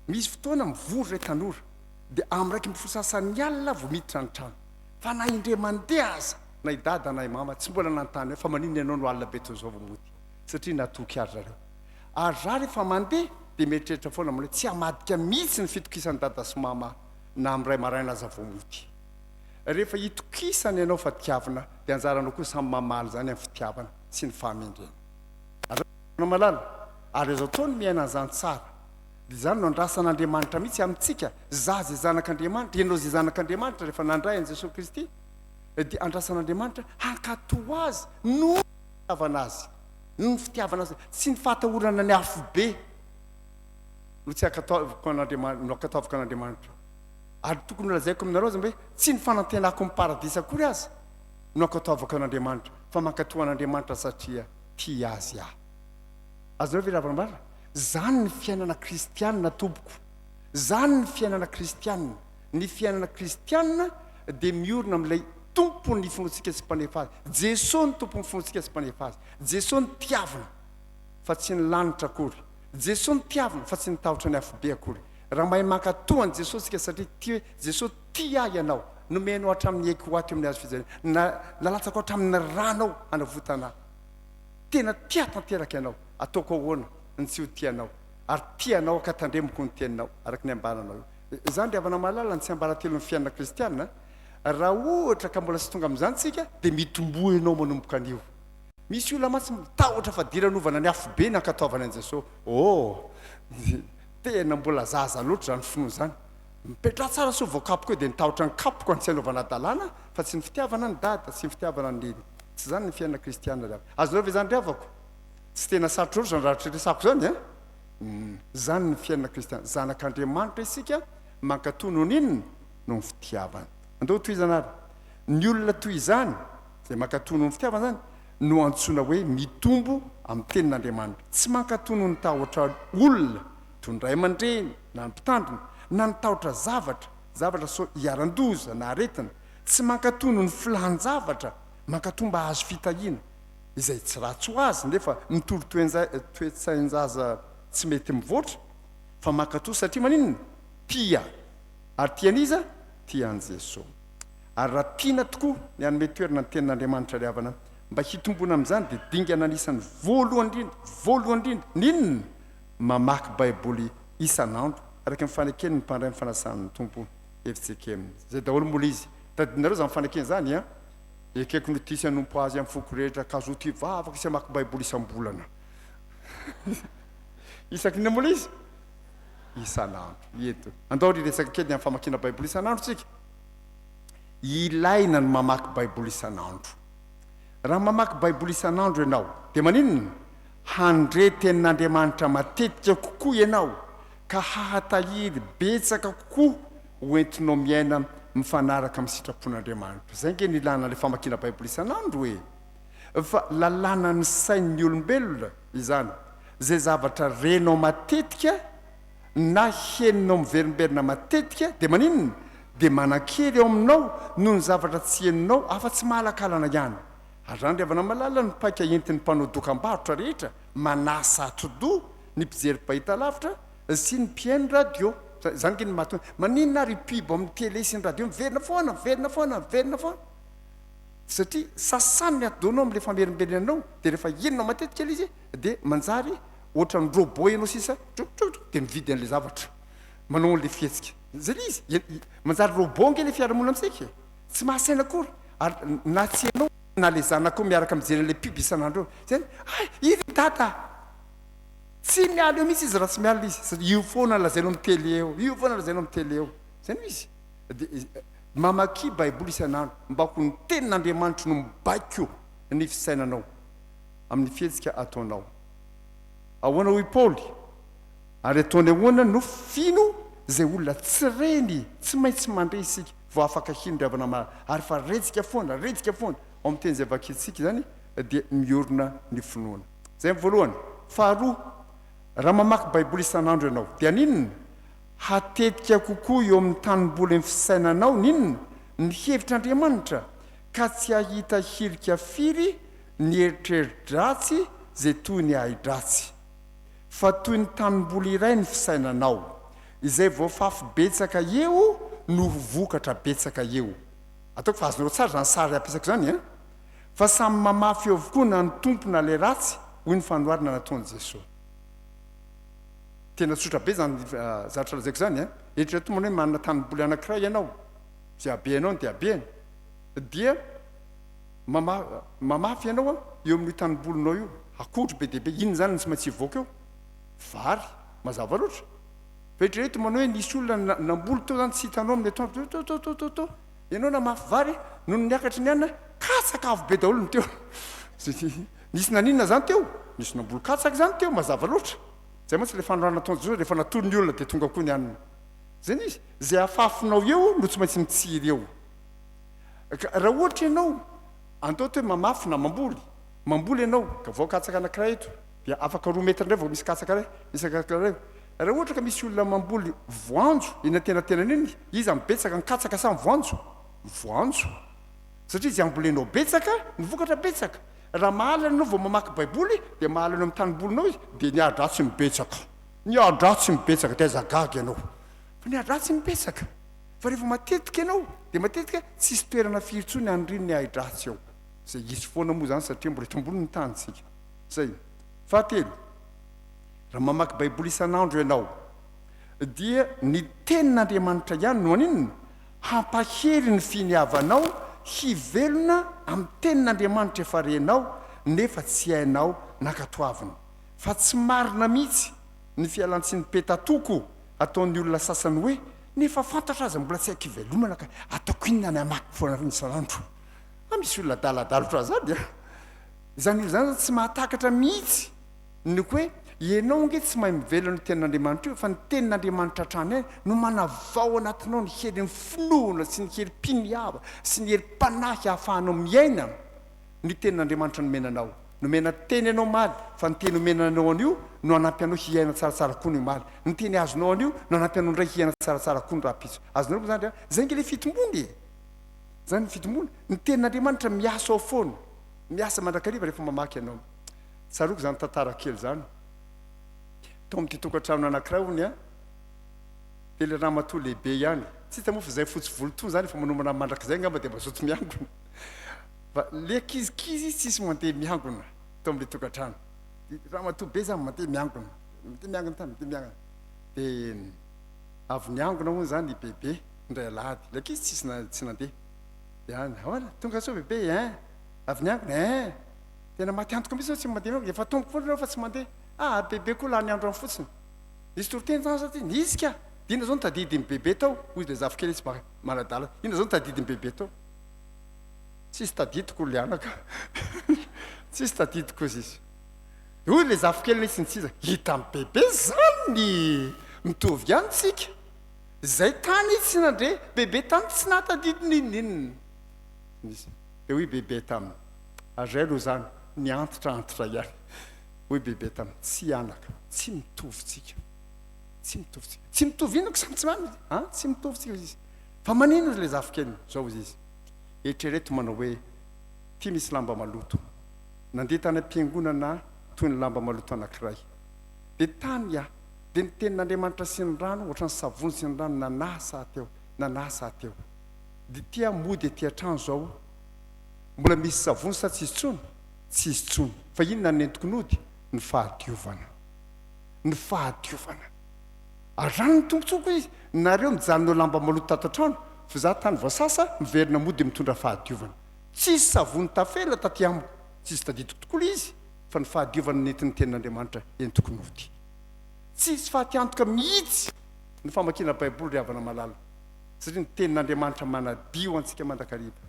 Misy fotoana mivory ilay tanora, dia amin'ny 11 sasany alina vao miditra ny trano. Fa na indray mandeha aza, na i dada na i mama tsy mbola nanontany hoe fa maninona ianao no alina be toy izao vao mody, satria natoky ahy ry zareo. Ary za rehefa mandeha dia mieritreritra foana manao hoe tsy hamadika mihitsy ny fitokisan'i dada sy mama ahy na amin'ny iray maraina aza vao mody. Rehefa itokisana ianao fa tiavina dia anjaranao koa samy mamaly izany amin'ny fitiavana sy ny fahamendrehana. Azonao malala? Ary azo atao ny miaina an'izany tsara. Dia izany no andrasan'Andriamanitra mihitsy amintsika, za izay zanak'Andriamanitra, ianao izay zanak'Andriamanitra rehefa nandray an'i Jesoa Kristy dia andrasan'Andriamanitra hankatò Azy noho ny fitiavana Azy. Noho ny fitiavana Azy, tsy ny fahatahorana ny afobe no tsy ankatoaviko an'Andriamanitra, no ankatoaviko an'Andriamanitra. Ary tokony holazaiko aminareo aza hoe tsy ny fanantenako ny paradisa akory aza no ankatoavako an'Andriamanitra, fa mankatò an'Andriamanitra satria tia Azy aho. Azonareo ve raha ambara? Zany ny fiainana kristianina tompoko. Zany ny fiainana kristianina. Ny fiainana kristianina dia miorina amin'ilay Tompon'ny finoantsika sy Mpanefa azy. Jesoa no Tompon'ny finoantsika sy Mpanefa azy. Jesoa no tiavina fa tsy ny lanitra akory. Jesoa no tiavina fa tsy ny tahotra ny afobe akory. Raha mahay mankatò an'i Jesoa isika satria tia hoe Jesoa tia ahy ianao, nomenao hatramin'ny aiko ho ahy teo amin'ny hazo fijaliana, na nalatsakao hatramin'ny ranao hanavotana ahy. Tena tia tanteraka ianao, ataoko ahoana ny tsy ho tia anao, ary tia anao aho ka tandremoko ny teninao, araka ny ambaranao io. Izany ry havana malala ny tsiambaratelon'ny fiainana kristiana, raha ohatra ka mbola tsy tonga amin'izany tsika dia mitomboa ianao manomboka anio. Misy olona mantsy mitahotra fadiranovana ny afobe ny ankatoavany an'i Jesosy. Oh! Tena mbola zaza loatra izany finoana izany. Mipetraha tsara soa voakapoka eo dia ny tahotra ny kapoka no tsy anaovana hadalana fa tsy ny fitiavana an'i dada, tsy ny fitiavana an'i neny. Tsy izany ny fiainana kristiana ry havana. Azonareo ve izany ry havako? Tsy tena sarotra loatra izany raha resako izany an! Izany ny fiainana kristiana. Zanak'Andriamanitra isika, mankatò noho ny inona? Noho ny fitiavana. Andao hotohizana ary. Ny olona toy izany, izay mankatò noho ny fitiavana izany, no antsoina hoe mitombo amin'ny tenin'Andriamanitra. Tsy mankatò noho ny tahotra olona, toy ny ray aman-dreny na ny mpitandrina, na ny tahotra zavatra, zavatra sao iharan-doza na aretina. Tsy mankatò noho ny filàn-javatra, mankatò mba hahazo fitahiana, izay tsy ratsy ho azy nefa mitory toe-tsain-jaza tsy mety mivoatra, fa mankatò satria maninona? Tia. Ary tia an'iza? Tia an'i Jesoa. Ary raha tiana tokoa ny hanome toerana ny Tenin'Andriamanitra ry havana, mba hitomboana amin'izany dia dingana anisan'ny voalohany indrindra, voalohany indrindra, ny inona? Mamaky Baiboly isan'andro, araka ny faneken'ny mpandray ny fanasan'ny Tompo, FJKM. Izay daholo mbola izy. Tadidinareo izany fanekena izany an? Ekeko ny tia sy hanompo Azy amin'ny foko rehetra, ka hazoto hivavaka sy hamaky Baiboly isam-bolana. Isaky ny inona mbola izy? Isan'andro. Eto. Andao ry resaka kely ny amin'ny famakiana Baiboly isan'andro tsika. Ilaina ny mamaky Baiboly isan'andro. Raha mamaky Baiboly isan'andro ianao, dia maninona? Handre tenin'Andriamanitra matetika kokoa ianao, ka hahatahiry betsaka kokoa ho entinao miaina mifanaraka amin'ny sitrapon'Andriamanitra. Izay ange no ilana ilay famakiana Baiboly isan'andro e! Fa lalànan'ny sain'ny olombelona izany. Izay zavatra renao matetika na henonao miverimberina matetika dia maninona? Dia manan-kery ao aminao noho ny zavatra tsy henonao afa-tsy mahalakalana ihany. Ary izany ry havana malala no paika entin'ny mpanao dokam-barotra rehetra manasa atidoha ny mpijery fahitalavitra sy ny mpihaino radio. Izany ange no mahatonga, maninona ary pub amin'ny télé sy ny radio miverina foana, miverina foana, miverina foana? Satria sasany ny atidohanao amin'ilay famerimberenanao dia rehefa henonao matetika ilay izy dia manjary ohatran'ny robot ianao sisa tro-tro-tro dia mividy an'ilay zavatra, manao an'ilay fihetsika. Izay ilay izy, manjary robot ange ilay fiarahamonina amintsika e! Tsy mahasaina akory ary na tsy ianao na ilay zanakao miaraka mijery an'ilay pub isan'andro eo. Izay, hay, iry i dada! Tsy miala eo mihitsy izy raha tsy miala izy satria io foana lazainao amin'ny télé eo, io foana lazainao amin'ny télé eo. Izay no izy. Dia mamakia Baiboly isan'andro mba ho ny Tenin'Andriamanitra no mibaiko ny fisainanao amin'ny fihetsika ataonao. Ahoana hoy Paoly? Ary ataony ahoana no fino izay olona tsy reny? Tsy maintsy mandre isika vao afaka hino ry havana malala. Ary fa rentsika foana, rentsika foana ao amin'ny teny izay vakintsika izany dia miorina ny finoana. Izay ny voalohany. Faharoa, Raha mamaky Baiboly isan'andro ianao, dia haninona? Hatetika kokoa eo amin'ny tanimbolin'ny fisainanao ny inona? Ny hevitr'Andriamanitra, ka tsy hahita hirika firy ny eritreri-dratsy izay toy ny ahi-dratsy. Fa toy ny tanimboly iray ny fisainanao. Izay voafafy betsaka eo no ho vokatra betsaka eo. Ataoko fa azonareo tsara izany sary ampiasaiko izany an! Fa samy mamafy eo avokoa na ny Tompo na ilay ratsy, hoy ny fanoharana nataon'i Jesoa. Tena tsotra be izany zavatra lazaiko izany an! Eritrereto manao hoe manana tanimboly anankiray ianao, izay habeanao no dia habeany, dia mama- mamafy ianao an, eo amin'io tanimbolinao io, akondro be dia be, inona izany no tsy maintsy hivoaka eo? Vary, mazava loatra. Fa eritrereto manao hoe nisy olona namboly teo izany tsy hitanao amin'ny atoandro, to to to to to, ianao namafy vary, nony niakatra ny anona, katsaka avo be daholo ny teo. Nisy naninona izany teo? Nisy namboly katsaka izany teo, mazava loatra. Izay mantsy ilay fanorana nataon'i Jesosy, rehefa natory ny olona dia tonga koa ny anona. Izay ny izy, izay afafinao eo no tsy maintsy mitsiry eo. Ka raha ohatra ianao, andao atao hoe mamafy na mamboly, mamboly ianao, ka vao katsaka anankiray eto, dia afaka roa metatra indray vao misy katsaka iray, misy katsaka iray. Raha ohatra ka misy olona mamboly voanjo eny antenatenany eny, iza no betsaka, ny katsaka sa ny voanjo? Ny voanjo. Satria izay ambolenao betsaka, ny vokatra betsaka. Raha mahalana ianao vao mamaky baiboly, dia mahalana eo amin'ny tanimbolinao izy, dia ny ahi-dratsy no betsaka. Ny ahi-dratsy no betsaka, dia aza gaga ianao. Fa ny ahi-dratsy no betsaka. Fa rehefa matetika ianao, dia matetika tsisy toerana firy intsony haniriany ny ahi-dratsy ao. Izay hisy foana moa izany satria mbola eto ambonin'ny tany isika. Izay. Fahatelo, raha mamaky baiboly isan'andro ianao, dia ny tenin'Andriamanitra ihany no haninona? Hampahery ny finiavanao hivelona amin'ny tenin'Andriamanitra efa renao nefa tsy hainao nankatoavina. Fa tsy marina mihitsy ny fialantsiny petatoko ataon'ny olona sasany hoe nefa fantatro aza mbola tsy haiko ivelomana ka ataoko inona ny hamaky foana isan'andro. Fa misy olona adaladala ohatran'izany an! Izany olona izany zany tsy mahatakatra mihitsy ny hoe ianao ange tsy mahay mivelona io tenin'Andriamanitra io fa ny tenin'Andriamanitra hatrany ihany no manavao anatinao ny herin'ny finoana sy ny herim-piniava sy ny herim-panahy ahafahanao miaina ny tenin'Andriamanitra nomena anao. Nomena teny ianao omaly fa ny teny omena anao anio no hanampy anao hiaina tsaratsara koa ny omaly. Ny teny azonao anio no hanampy anao indray hiaina tsaratsara koa ny rahampitso. Azonareo moa izany ry Izay ange ilay fitomboana e! Izany ny fitomboana. Ny tenin'Andriamanitra miasa ao foana. Miasa mandrakariva rehefa mamaky ianao. Tsaroako izany tantara kely izany. Tao amin'ity tokantrano anankiray hono an, dia ilay ramatoa lehibe ihany. Tsy hita moa fa izay fotsy volo itony izany efa manomana mandrakizay angamba dia mazoto miangona. Fa ilay ankizikizy izy tsisy mandeha miangona tao amin'ilay tokantrano. Dia ramatoa be izany mandeha miangona. Mandeha miangona tany, mandeha miangona. Dia avy niangona hono izany i bebe indray alahady. Ilay ankizy tsisy tsy nandeha. Dia any, ahoana? Tonga soa bebe ein! Avy niangona ein! Tena maty antoka mihitsy ianao tsy mandeha miangona, efa tompoko foana ianao fa tsy mandeha. Ah, ary bebe koa lany andro any fotsiny. Nisy toriteny izany sa ty? Nisy ka! Dia inona izao no tadidin'i bebe tao? Hoy ilay zafikely tsy mba manadala. Inona izao no tadidin'i bebe tao? Tsisy tadidiko ry anaka. Tsisy tadidiko hozy izy. Dia hoy ilay zafikeliny tsy nitsiza, hitan'i bebe izany! Mitovy ihany tsika. Izay tany tsy nandre, bebe tany tsy nahatadidy n'inon'inona. Nisy. Dia hoy Bebe taminy, Ary izay aloha izany, ny antitra antitra ihany. Hoy Bebe taminy, Tsia anaka, tsy mitovy tsika. Tsy mitovy tsika. Tsy mitovy inona ko samy tsy manana? An, tsy mitovy tsika hozy izy. Fa maninona hozy ilay zafikeliny? Izao hozy izy, Eritrereto manao hoe, ity misy lamba maloto. Nandeha tany am-piangonana aho toy ny lamba maloto anankiray. Dia tany aho, dia ny tenin'Andriamanitra sy ny rano, ohatran'ny savony sy ny rano, nanasa ahy teo, nanasa ahy teo. Dia ity aho mody aty an-trano izao, mbola misy savony sa tsisy intsony? Tsisy intsony. Fa inona no nentiko nody? Ny fahadiovana. Ny fahadiovana. Ary izany no tombontsoako izy. Nareo mijanona eo lamba maloto tato an-trano, fa izaho tany voasasa, miverina mody mitondra fahadiovana. Tsisy savony tafela taty amiko. Tsisy tadidiko tokoa ilay izy, fa ny fahadiovana nentin'ny tenin'Andriamanitra entiko nody. Tsisy fatiantoka mihitsy ny famakiana Baiboly ry havana malala. Satria ny Tenin'Andriamanitra manadio antsika mandrakariva.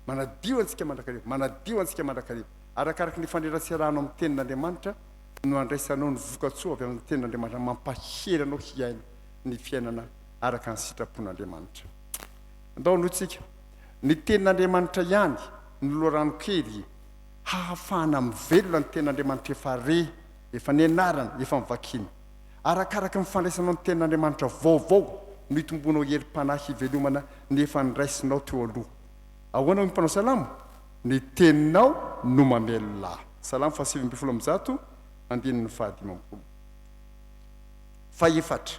Manadio antsika mandrakariva. Manadio antsika mandrakariva. Arakaraky ny ifaneraseranao amin'ny Tenin'Andriamanitra no andraisanao ny vokatsoa avy amin'ny Tenin'Andriamanitra mampahery anao hiaina ny fiainana araka ny sitrapon'Andriamanitra. Andao hanohy tsika. Ny Tenin'Andriamanitra ihany no loharanon-kery hahafahana mivelona ny Tenin'Andriamanitra efa re. Efa nianarana, efa novakiana. Arakaraka ny fandraisanao ny Tenin'Andriamanitra vaovao no hitomboanao herim-panahy hivelomana ny efa noraisinao teo aloha. Ahoana hoy ny mpanao salamo? Ny Teninao no mamelona ahy. Salamo faha-119, andininy faha-50. Fahefatra,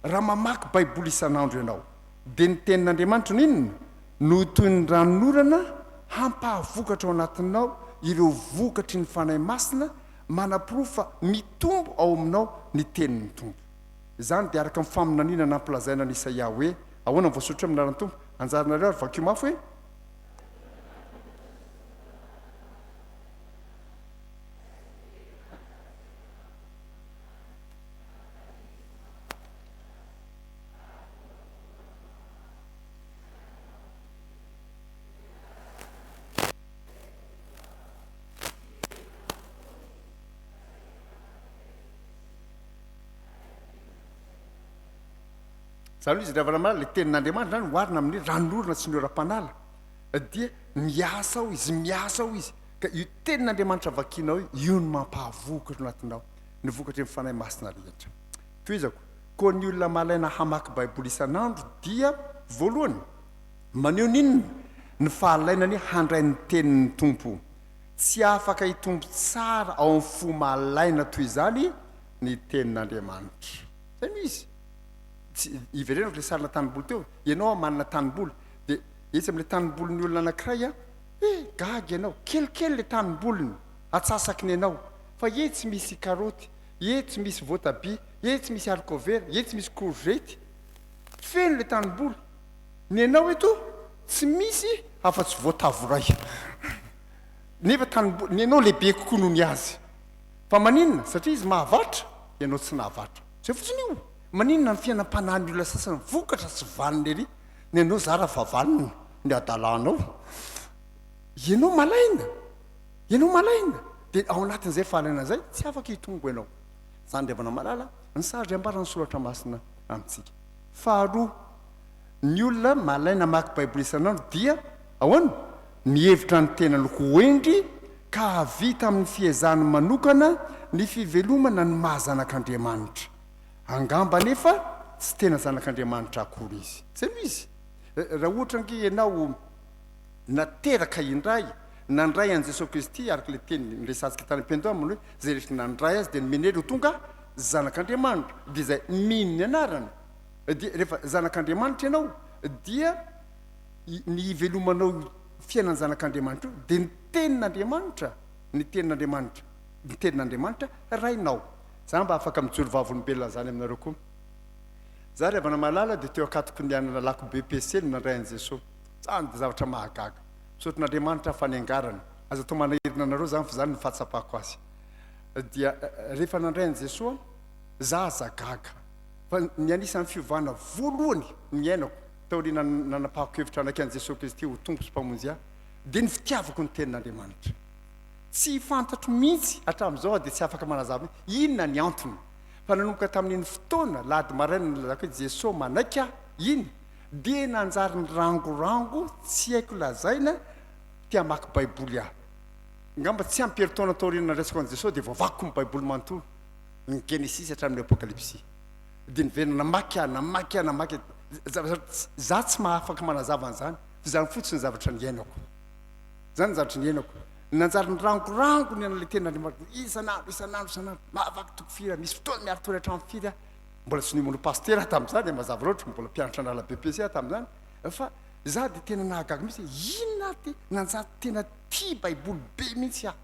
raha mamaky Baiboly isan'andro ianao, dia ny Tenin'Andriamanitra no inona? No toy ny ranonorana hampahavokatra ao anatinao ireo vokatry ny Fanahy Masina manaporofo fa mitombo ao aminao ny Tenin'ny Tompo. Izany dia araka ny faminaniana nampilazaina an'i Isaia hoe, Ahoana no voasoratra amin'ny anaran'ny Tompo? Anjaranareo ary vakio mafy hoe. Izany hoe izy ry havana malala, ilay tenin'Andriamanitra izany oharina amin'ny ranonorana sy ny oram-panala dia miasa ao izy, miasa ao izy. Ka io tenin'Andriamanitra vakianao io, io no mampahavoky ao anatinao ny vokatry ny Fanahy Masina rehetra. Tohizako, koa ny olona malaina hamaky Baiboly isan'andro dia, voalohany, maneho ny inona? Ny fahalainany handray ny tenin'ny Tompo. Tsy afaka hitombo tsara ao amin'ny fo malaina toy izany ny tenin'Andriamanitra. Izay no izy. Tsy, iverenako ilay sarina tanimboly teo, ianao manana tanimboly, dia etsy amin'ilay tanimbolin'ny olona anankiray an, eh, gaga ianao, kelikely ilay tanimboliny, atsasaky ny anao, fa etsy misy karaoty, etsy misy voatabia, etsy misy haricot vert, etsy misy courgette, feno ilay tanimboly. Ny anao eto tsy misy afa-tsy voatavo iray. Nefa tanimboly, ny anao lehibe kokoa noho ny azy. Fa maninona? Satria izy mahavatra, ianao tsy nahavatra. Izay fotsiny io. Maninona ny fiainam-panahin'ny olona sasany vokatra tsy vanona ery, ny anao zara fa vanona, ny hadalanao. Ianao malaina, ianao malaina, dia ao anatin'izay fahalainana izay, tsy afaka hitombo ianao. Izany ry havana malala, ny sary ambaran'ny Soratra Masina amintsika. Faharoa, ny olona malaina mamaky Baiboly isan'andro dia, ahoana? Mihevitra ny tenany ho hendry ka hahavita amin'ny fiezahany manokana ny fivelomana ny maha zanak'Andriamanitra. Angamba anefa tsy tena zanak'Andriamanitra akory izy. Izay no izy. Raha ohatra ange ianao nateraka indray, nandray an'i Jesoa Kristy, araka ilay teny niresahantsika tany am-piandohana manao hoe, izay rehetra nandray Azy dia nomeny hery ho tonga zanak'Andriamanitra, dia izay mino ny anarany. Dia rehefa zanak'Andriamanitra ianao dia ny hivelomanao io fiainan'ny zanak'Andriamanitra io dia ny tenin'Andriamanitra, ny tenin'Andriamanitra, ny tenin'Andriamanitra rainao. Za mba afaka mijoro vavolombelona an'izany aminareo koa. Za ry havana malala dia teo ankatoky ny analako BEPC no nandray an'i Jesoa. Zany dia zavatra mahagaga. Misaotra an'Andriamanitra aho fa niangarana. Aza atao manahirana anareo zany fa zany no fahatsapako azy. Dia rehefa nandray an'i Jesoa za aza gaga. Fa ny anisan'ny fiovana voalohany niainako taorian'ny nanapahako hevitra hanaiky an'i Jesoa Kristy ho Tompo sy Mpamonjy ahy dia ny fitiavako ny Tenin'Andriamanitra. Tsy fantatro mihitsy hatramin'izao aho dia tsy afaka manazava mihitsy inona ny antony. Fa nanomboka tamin'iny fotoana, lahady maraina nilazako hoe Jesoa manaiky aho iny dia nanjary nirangorango tsy haiko lazaina te hamaky Baiboly aho. Angamba tsy ampy herintaona taorian'ny nandraisako an'i Jesoa dia voavakiko ny Baiboly manontolo. Ny Genesisy hatramin'ny Apokalypsy. Dia niverina namaky aho, namaky aho, namaky aho. Zavatra, za tsy mahafaka manazava an'izany, fa izany fotsiny ny zavatra niainako. Izany ny zavatra niainako. Nanjary nirangorango ny an'ilay tenin'Andriamanitra isan'andro, isan'andro, isan'andro. Mahavaky toko firy aho, misy fotoana miari-tory hatramin'ny firy aho. Mbola tsy niomana ho pasitera aho tamin'izany, mazava loatra, mbola mpianatra an'ala BEPC aho tamin'izany. Fa za dia tena nahagaga mihitsy hoe inona ary ity? Nanjary tena tia Baiboly be mihitsy aho.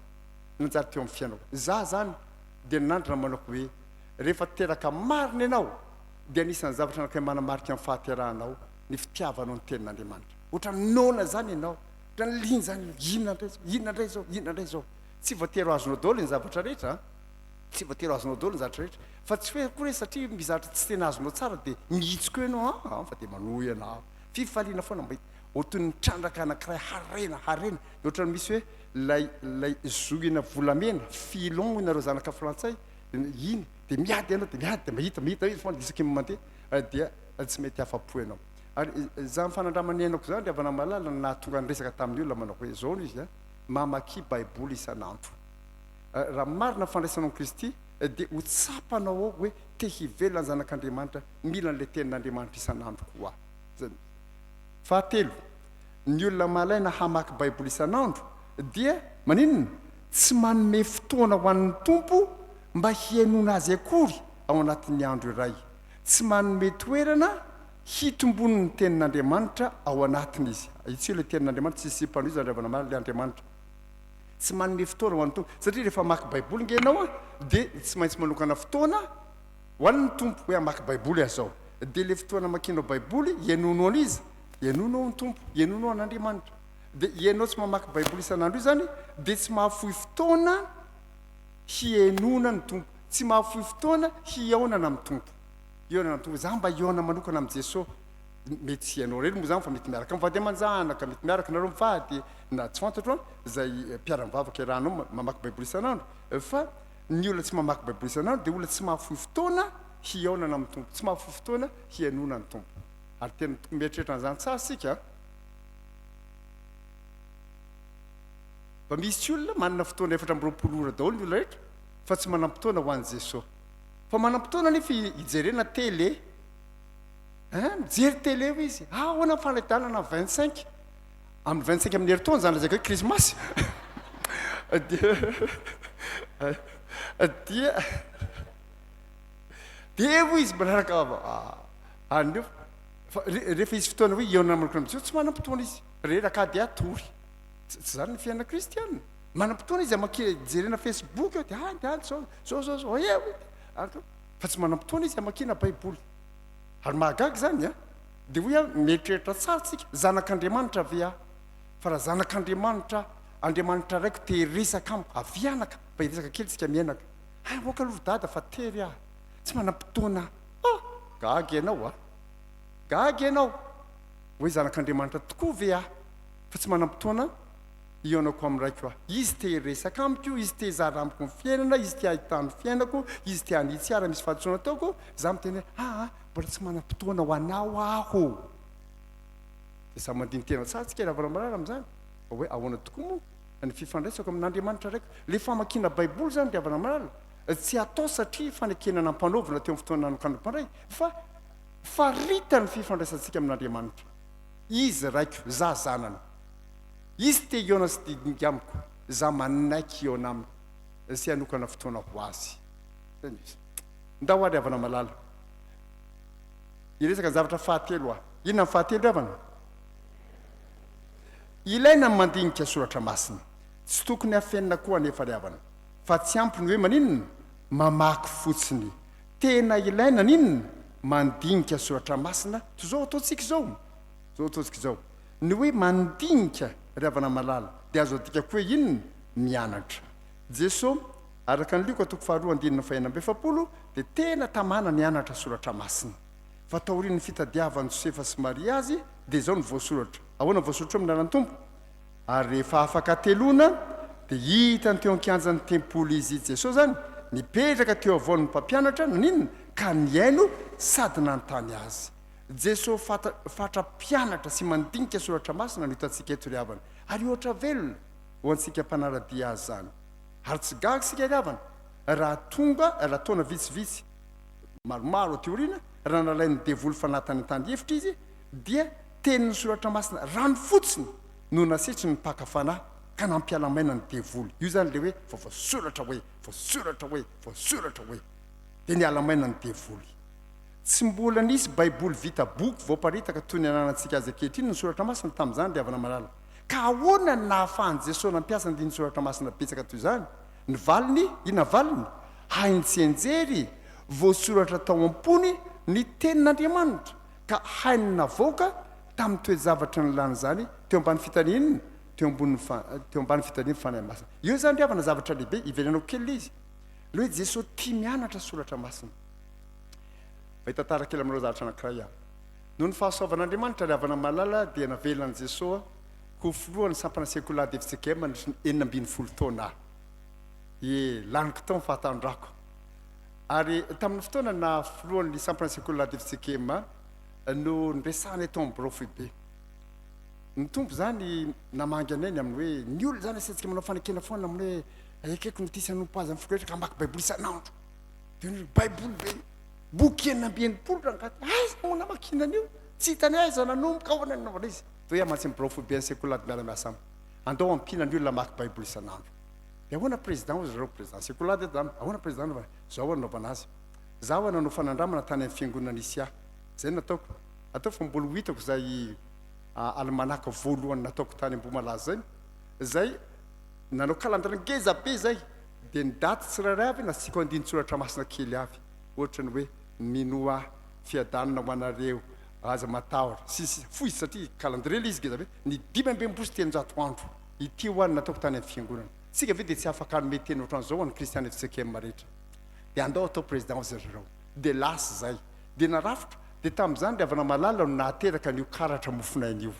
Nanjary teo amin'ny fiainako. Za izany dia nandrana manao hoe, Rehefa teraka marina ianao, dia anisan'ny zavatra anankiray manamarika ny fahaterahanao ny fitiavanao ny Tenin'Andriamanitra. Ohatran'ny noana izany ianao, ohatran'ny liana izany ianao, inona indray izao, inona indray izao, inona indray izao. Tsy voatery ho azonao daholo ny zavatra rehetra an! Tsy voatery ho azonao daholo ny zavatra rehetra. Fa tsy hoe akory hoe satria misy zavatra tsy tena azonao tsara dia mihitsy koa ianao an! An! Fa dia manohy ianao. Fifaliana foana mahita. Ohatran'ny mitrandraka anankiray harena, harena. Dia ohatran'ny misy hoe ilay ilay zohina volamena, filon hoy nareo zanaka frantsay, iny dia miady ianao dia miady dia mahita mahita izy foana isaky ny mandeha dia tsy mety afa-po ianao. Ary izany fanandramana iainako izany ry havana malala no nahatonga ny resaka tamin'ny olona manao hoe izao no izy an, mamakia baiboly isan'andro. Raha marina ny fandraisanao an'i Kristy dia ho tsapanao ao hoe te hivelona ny zanak'Andriamanitra, mila an'ilay tenin'Andriamanitra isan'andro koa aho. Izay mihitsy. Fahatelo, ny olona malaina hamaky Baiboly isan'andro dia maninona? Tsy manome fotoana ho an'ny Tompo mba hihainoana Azy akory ao anatin'ny andro iray. Tsy manome toerana hitomboan'ny Tenin'Andriamanitra ao anatiny izy. Ahitsio ilay Tenin'Andriamanitra, tsisy mpanohizana ry havana malala ilay Andriamanitra. Tsy manome fotoana ho an'ny Tompo. Satria rehefa mamaky Baiboly nge ianao dia tsy maintsy manokana fotoana ho an'ny Tompo, hoe hamaky Baiboly aho izao. Dia ilay fotoana amakianao Baiboly, ihainoanao an'iza? Ihainoanao ny Tompo, ihainoanao an'Andriamanitra. Dia ianao tsy mamaky Baiboly isan'andro io izany dia tsy mahafoy fotoana hihainoana ny Tompo, tsy mahafoy fotoana hihaonana amin'ny Tompo. Hihaonana amin'ny Tompo. Za mba hihaona manokana amin'i Jesoa. Mety tsy ianao irery moa izany fa mety miaraka amin'ny vady aman-janaka, mety miaraka nareo mivady na tsy fantatro an, izay mpiara-mivavaka iarahanao mamaky Baiboly isan'andro. Fa ny olona tsy mamaky Baiboly isan'andro dia olona tsy mahafoy fotoana hihaonana amin'ny Tompo, tsy mahafoy fotoana hihainoana ny Tompo. Ary tena tokony mieritreritra an'izany tsara isika an. Mba misy olona manana fotoana 24 ora daholo ny olona rehetra fa tsy manam-potoana ho an'i Jesoa. Fa manam-potoana anefa hijerena télé. Hein, mijery télé hoy izy. Ah, ahoana ny fanentanana amin'ny 25? Amin'ny 25 amin'ny herintaona izany lazaiko hoe krismasy. Dia dia dia hoy izy manaraka an'io fa rehefa hisy fotoana hoe hihaonana manokana amin'i Jesoa tsy manam-potoana izy. Reraka dia hatory. Tsy izany ny fiainana kristiana. Manam-potoana izy hamakiana, hijerena Facebook eo dia any dia any zao zao zao zao eo. Fa tsy manam-potoana izy hamakiana Baiboly. Ary mahagaga izany an! Dia hoy aho, mieritreritra tsara tsika, zanak'Andriamanitra ve aho? Fa raha zanak'Andriamanitra aho, Andriamanitra Raiko te hiresaka amiko, avia anaka, mba hiresaka kely tsika mianaka. Hay aoka aloha ry dada fa tery aho, tsy manam-potoana aho. Oh! Gaga ianao an! Gaga ianao! Hoe zanak'Andriamanitra tokoa ve aho fa tsy manam-potoana hihaonako amin'ny Raiko aho? Izy te hiresaka amiko, Izy te hizara amiko ny fiainana, Izy te hahita ny fiainako, Izy te hanitsy ahy raha misy fahadisoana ataoko, izaho miteny hoe aa mbola tsy manam-potoana ho anao aho. Dia samy mandini-tena tsara tsika ry havana marary amin'izany fa hoe ahoana tokoa moa ny fifandraisako amin'Andriamanitra Raiko. Ilay famakiana Baiboly izany ry havana malala tsy atao satria fanekena nampanaovina teo amin'ny fotoana nanokanam-pandray fa Farita ny fifandraisantsika amin'Andriamanitra. Izy Raiko, za zanany. Izy te hihaona sy dinika amiko, za manaiky hihaona aminy sy hanokana fotoana ho Azy. Zay no izy. Ndao ary havana malala. Hiresaka ny zavatra fahatelo aho. Inona ny fahatelo ry havana? Ilaina ny mandinika soratra masina. Tsy tokony hafenina koa anefa ry havana, fa tsy ampy ny hoe maninona? Mamaky fotsiny. Tena ilaina ny inona? Mandinika soratra masina toy izao ataontsika izao. Izao ataontsika izao. Ny hoe mandinika, ry havana malala, dia azo adika koa hoe inona? Mianatra. Jeso, araka ny Lioka toko faharoa andininy fahenina amby efapolo, dia tena tamana nianatra soratra masina. Fa taorian'ny fitadiavan'i Josefa sy Maria azy, dia izao no voasoratra. Ahoana no voasoratra eo amin'ny anaran'ny Tompo? Ary rehefa afaka hateloana, dia hitany teo an-kianjan'ny tempoly izy, Jesosy izany, nipetraka teo avoan'ny mpampianatra, naninona? Ka nihaino sady nanontany azy. Jesosy fatra, fatra-pianatra sy mandinika Soratra Masina no hitantsika eto ry havana. Ary ohatra velona ho antsika mpanara-dia azy izany. Ary tsy gaga isika ry havana, raha tonga, raha taona vitsivitsy, maromaro aty aoriana, raha nalain'ny devoly fanahy tany an-tany efitra izy, dia tenin'ny Soratra Masina rano fotsiny no nasetry ny mpaka fanahy ka nampiala maina ny devoly. Io izany ilay hoe fa voasoratra hoe, voasoratra hoe, voasoratra hoe. Dia niala maina ny devoly. Tsy mbola nisy Baiboly vita boky voaparitaka toy ny ananantsika azy ankehitriny ny Soratra Masina tamin'izany ry havana malala. Ka ahoana no nahafahan'i Jesoa nampiasa andinin-tsoratra masina betsaka toy izany? Ny valiny, inona valiny? Hainy tsianjery, voasoratra tao am-pony ny Tenin'Andriamanitra. ka hainy navoaka tamin'ny toe-javatra nilàna izany teo ambany fitarihin'ny teo ambonin'ny teo ambany fitarihin'ny Fanahy Masina. Eo izany ry havana zavatra lehibe, iverenako kely ilay izy. Ilay hoe Jesoa tia mianatra soratra masina. Mba hitantara kely aminareo zavatra anankiray aho. Noho ny fahasoavan'Andriamanitra ry havana malala dia navelan'i Jesoa ho filohan'ny sampana sekoly ady FCKM nandritry ny 16 taona aho. Ie, laniko tao ny fahatanorako. Ary tamin'ny fotoana naha filohan'ny sampana sekoly ady FCKM no niresahana eto amin'ny birao foibe. Ny Tompo izany namangy anay ny amin'ny hoe ny olona izany asaintsika manao fanekena foana amin'ny hoe Ekeko ny tia sy hanompo azy amin'ny foko rehetra ka hamaky Baiboly isan'andro. Dia ny Baiboly be, boky 66 rangahy, aiza moa namakiana an'io? Tsy hitany aiza nanomboka, ahoana ny nanaovana izy. Toy aho mantsy ny birao foiben'ny sekoly ady miara-miasa amiko. Andao ampiana ny olona hamaky Baiboly isan'andro. Dia ahoana président hoy zareo, président sekoly ady eto zany, ahoana président anaovana? Zao no anaovana azy. Zaho aho nanao fanandramana tany amin'ny fiangonana nisy ahy. Izay no nataoko. Ataoko fa mbola ho hitako izay almanaka voalohany nataoko tany Ambohimalaza izay. Izay nanao calendrier ngeza be izay. Dia ny daty tsirairay avy nasiako andinin-tsoratra masina kely avy. Ohatra ny hoe minoa ahy, fiadanana ho anareo, aza matahotra, sy ny sisa. Fohy izy satria calendrier ilay izy ngeza be. Ny 365 andro. Ity hoa no nataoko tany amin'ny fiangonana. Tsika ve dia tsy afaka hanome teny ohatran'izao ho an'ny kristiana fjkm rehetra? Dia andao atao président ry zareo. Dia lasa izay. Dia narafitra. Dia tamin'izany ry havana malala no nahateraka an'io karatra mofonaina io.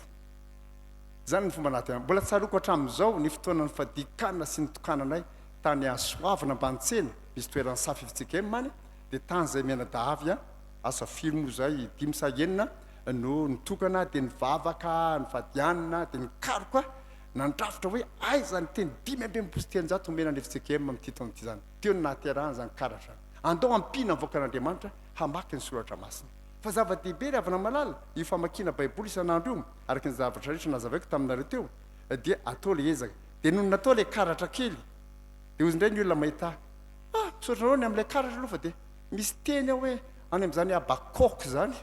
Izany ny fomba nahaterahany. Mbola tsaroako hatramin'izao ny fotoana nifadian-kanina sy nitokananay tany Soavina Ambanitsena, misy toeran'ny Safy fjkm any, dia tany izay mianadahy avy, asa firy moa izay, dimy sa enina, no nitokana dia nivavaka, nifady hanina, dia nikaroka, nandrafitra hoe aiza ny teny 365 omena ny fjkm amin'ity taona ity izany. Teo no nahaterahany izany karatra izany. Andao ampiana ny vahoakan'Andriamanitra hamaky ny soratra masina. Fa zava-dehibe ry havana malala, io famakiana Baiboly isan'andro io, araka ny zavatra rehetra nazavaiko taminareo teo, dia atao ilay ezaka. Dia nony natao ilay karatra kely, dia hozy indray ny olona mahita ahy, Ah, misaotra anareo ny amin'ilay karatra aloha fa dia misy teny ao hoe any amin'izany Habakok izany.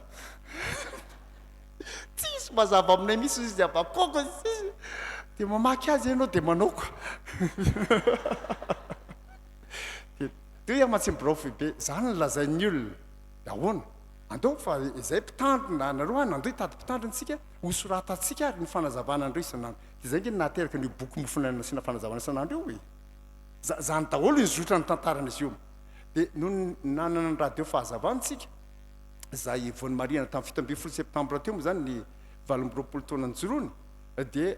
Tsisy mazava aminay mihitsy izy Habakok tsisy. Dia mamaky azy ianao dia manao ka. Dia teo iaho mantsy ny birao foibe, izany no lazain'ny olona. Dia ahoana? Andao fa izay mpitandrina anareo any, andao hitady mpitandrina isika, hosoratantsika ary ny fanazavana an'ireo isan'andro. Dia izay ange no nahateraka an'io boky mofon'aina nasiana fanazavana isan'andro io e. Zany daholo ny zotra ny tantaran'izy io. Dia nony nanana ny radio fahazavana isika, izay vao nomarihana tamin'ny 17 septambra teo moa izany ny 28 taona nijoroany, dia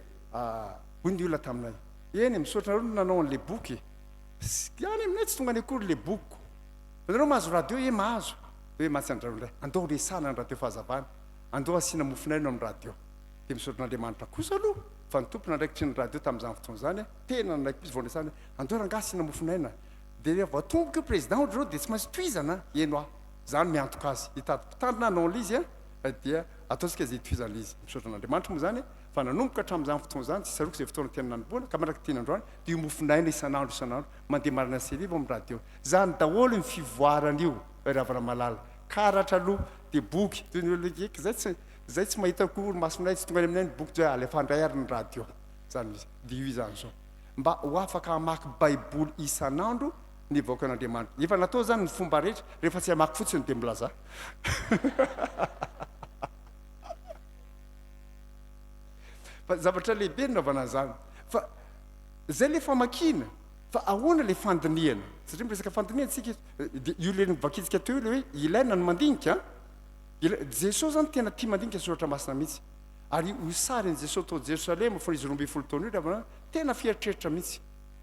hoy ny olona taminay, eny e, misaotra anareo nanao an'ilay boky e. Dia any aminay tsy tonga any akory ilay bokiko. Fa nareo mahazo radio? Ie, mahazo. Dia hoe mantsy an-dRareo indray, andao resahana ny radio fahazavana, andao asiana mofon'aina amin'ny radio. Dia misaotra an'Andriamanitra kosa aloha fa ny tompon'andraikitry ny radio tamin'izany fotoana izany, tena nanaiky mihitsy vao niresahana hoe andao rangahy asiana mofon'aina. Dia rehefa voatomboka io président ohatr'izao dia tsy maintsy tohizana, heno aho. Izaho no miantoka azy. Hitady mpitandrina hanao an'ilay izy dia ataontsika izay hitohizana ilay izy. Misaotra an'Andriamanitra moa izany fa nanomboka hatramin'izany fotoana izany, tsy tsaroako izay fotoana tena nanombohana ka mandrak'ity androany dia io mofon'aina isan'andro isan'andro mandeha maraina sy hariva ao amin'ny radio. Izany daholo ny fivoarana io ry havana malala. Karatra aloha dia boky, toy ny hoe eky izay tsy izay tsy mahita akory masonay tsy tonga any aminay ny boky dia alefa indray ary ny radio. Izany izy. Dia io izany izao. Mba ho afaka hamaky Baiboly isan'andro ny vahoakan'Andriamanitra. Efa natao izany ny fomba rehetra, rehefa tsy hamaky fotsiny dia milazà. Fa zavatra lehibe ny naovana an'izany. Fa izay ilay famakiana, fa ahoana ilay fandinihana? Satria miresaka fandinihana isika eto. Dia io ilay novakintsika teo io ilay hoe ilaina ny mandinika an. Jesosy izany tena tia mandinika soratra masina mihitsy. Ary io sarin'i Jesosy tao Jerosalema fony izy 12 taona io ry havana, tena fieritreritra mihitsy.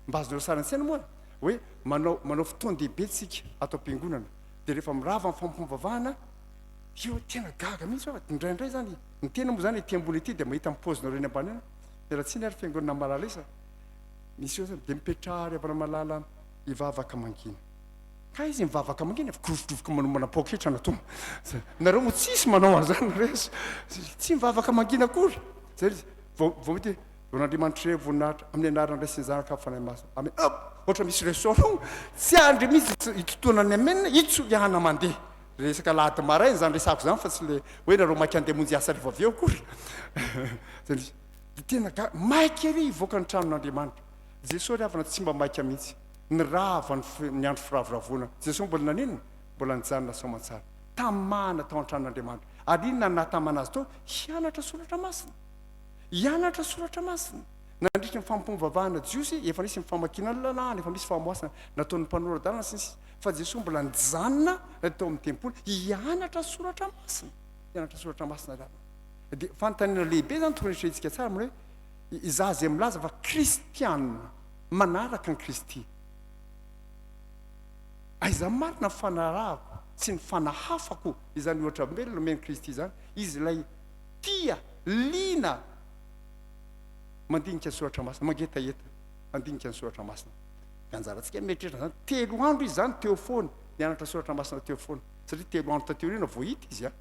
Mba azonareo sary an-tsaina moa hoe manao manao fotoan-dehibe tsika ato am-piangonana, dia rehefa mirava ny fanompoam-pivavahana, io tena gaga mihitsy aho fa indraindray izany, ny tena moa izany ety ambony ety dia mahita ny paozinareo eny ambany eny, miala tsiny ary fiangonana malala isa, misy eo izany, dia mipetraha ry havana malala hivavaka mangina. Ka izy mivavaka mangina fa kirovidrovoka manomana poketra no tonga. Nareo moa tsisy manao an'izany nareo. Tsy mivavaka mangina akory. Zay izy. Vao vao mety hoe Andriamanitra irery voninahitra amin'ny anaran'ny Ray sy ny Zanaka ary Fanahy Masina. Amen. Hop! Ohatra misy ressort ao. Tsy andry mihitsy itotoana ny amen, itsoriahana mandeha. Resaka alahady maraina izany resako izany fa tsy le hoe nareo maika andeha hamonjy asa rehefa avy eo akory. Zay izy. Dia tena gaga, maika ery hivoaka ny tranon'Andriamanitra. Jesoa ry havana tsy mba maika mihitsy. Nirava ny ny andro firavoravoana. Jesoa mbola naninona? Mbola nijanona soamantsara. Tamana tao an-tranon'Andriamanitra. Ary inona no nahatamana azy tao? Hianatra soratra masina. Hianatra soratra masina. Nandritra ny fanompoam-bavahana jiosy, efa nisy ny famakiana ny lalàna, efa misy famoasana nataon'ny mpanora-dalana sy ny sisa. Fa Jesoa mbola nijanona tao amin'ny tempoly hianatra soratra masina. Hianatra soratra masina ry havana. Dia fanontaniana lehibe izany tokony eritreretintsika tsara manao hoe, izaho izay milaza fa kristiana, manaraka an'i Kristy. Aiza marina ny fanarahako sy ny fanahafako izany ohatra velona nomen'i Kristy izany? Izy ilay tia, liana mandinika ny Soratra Masina, mangetaheta handinika ny Soratra Masina. Dia anjarantsika mieritreritra an'izany. Telo andro izy izany teo foana, nianatra soratra masina teo foana. Satria telo andro taty aoriana vao hita izy an.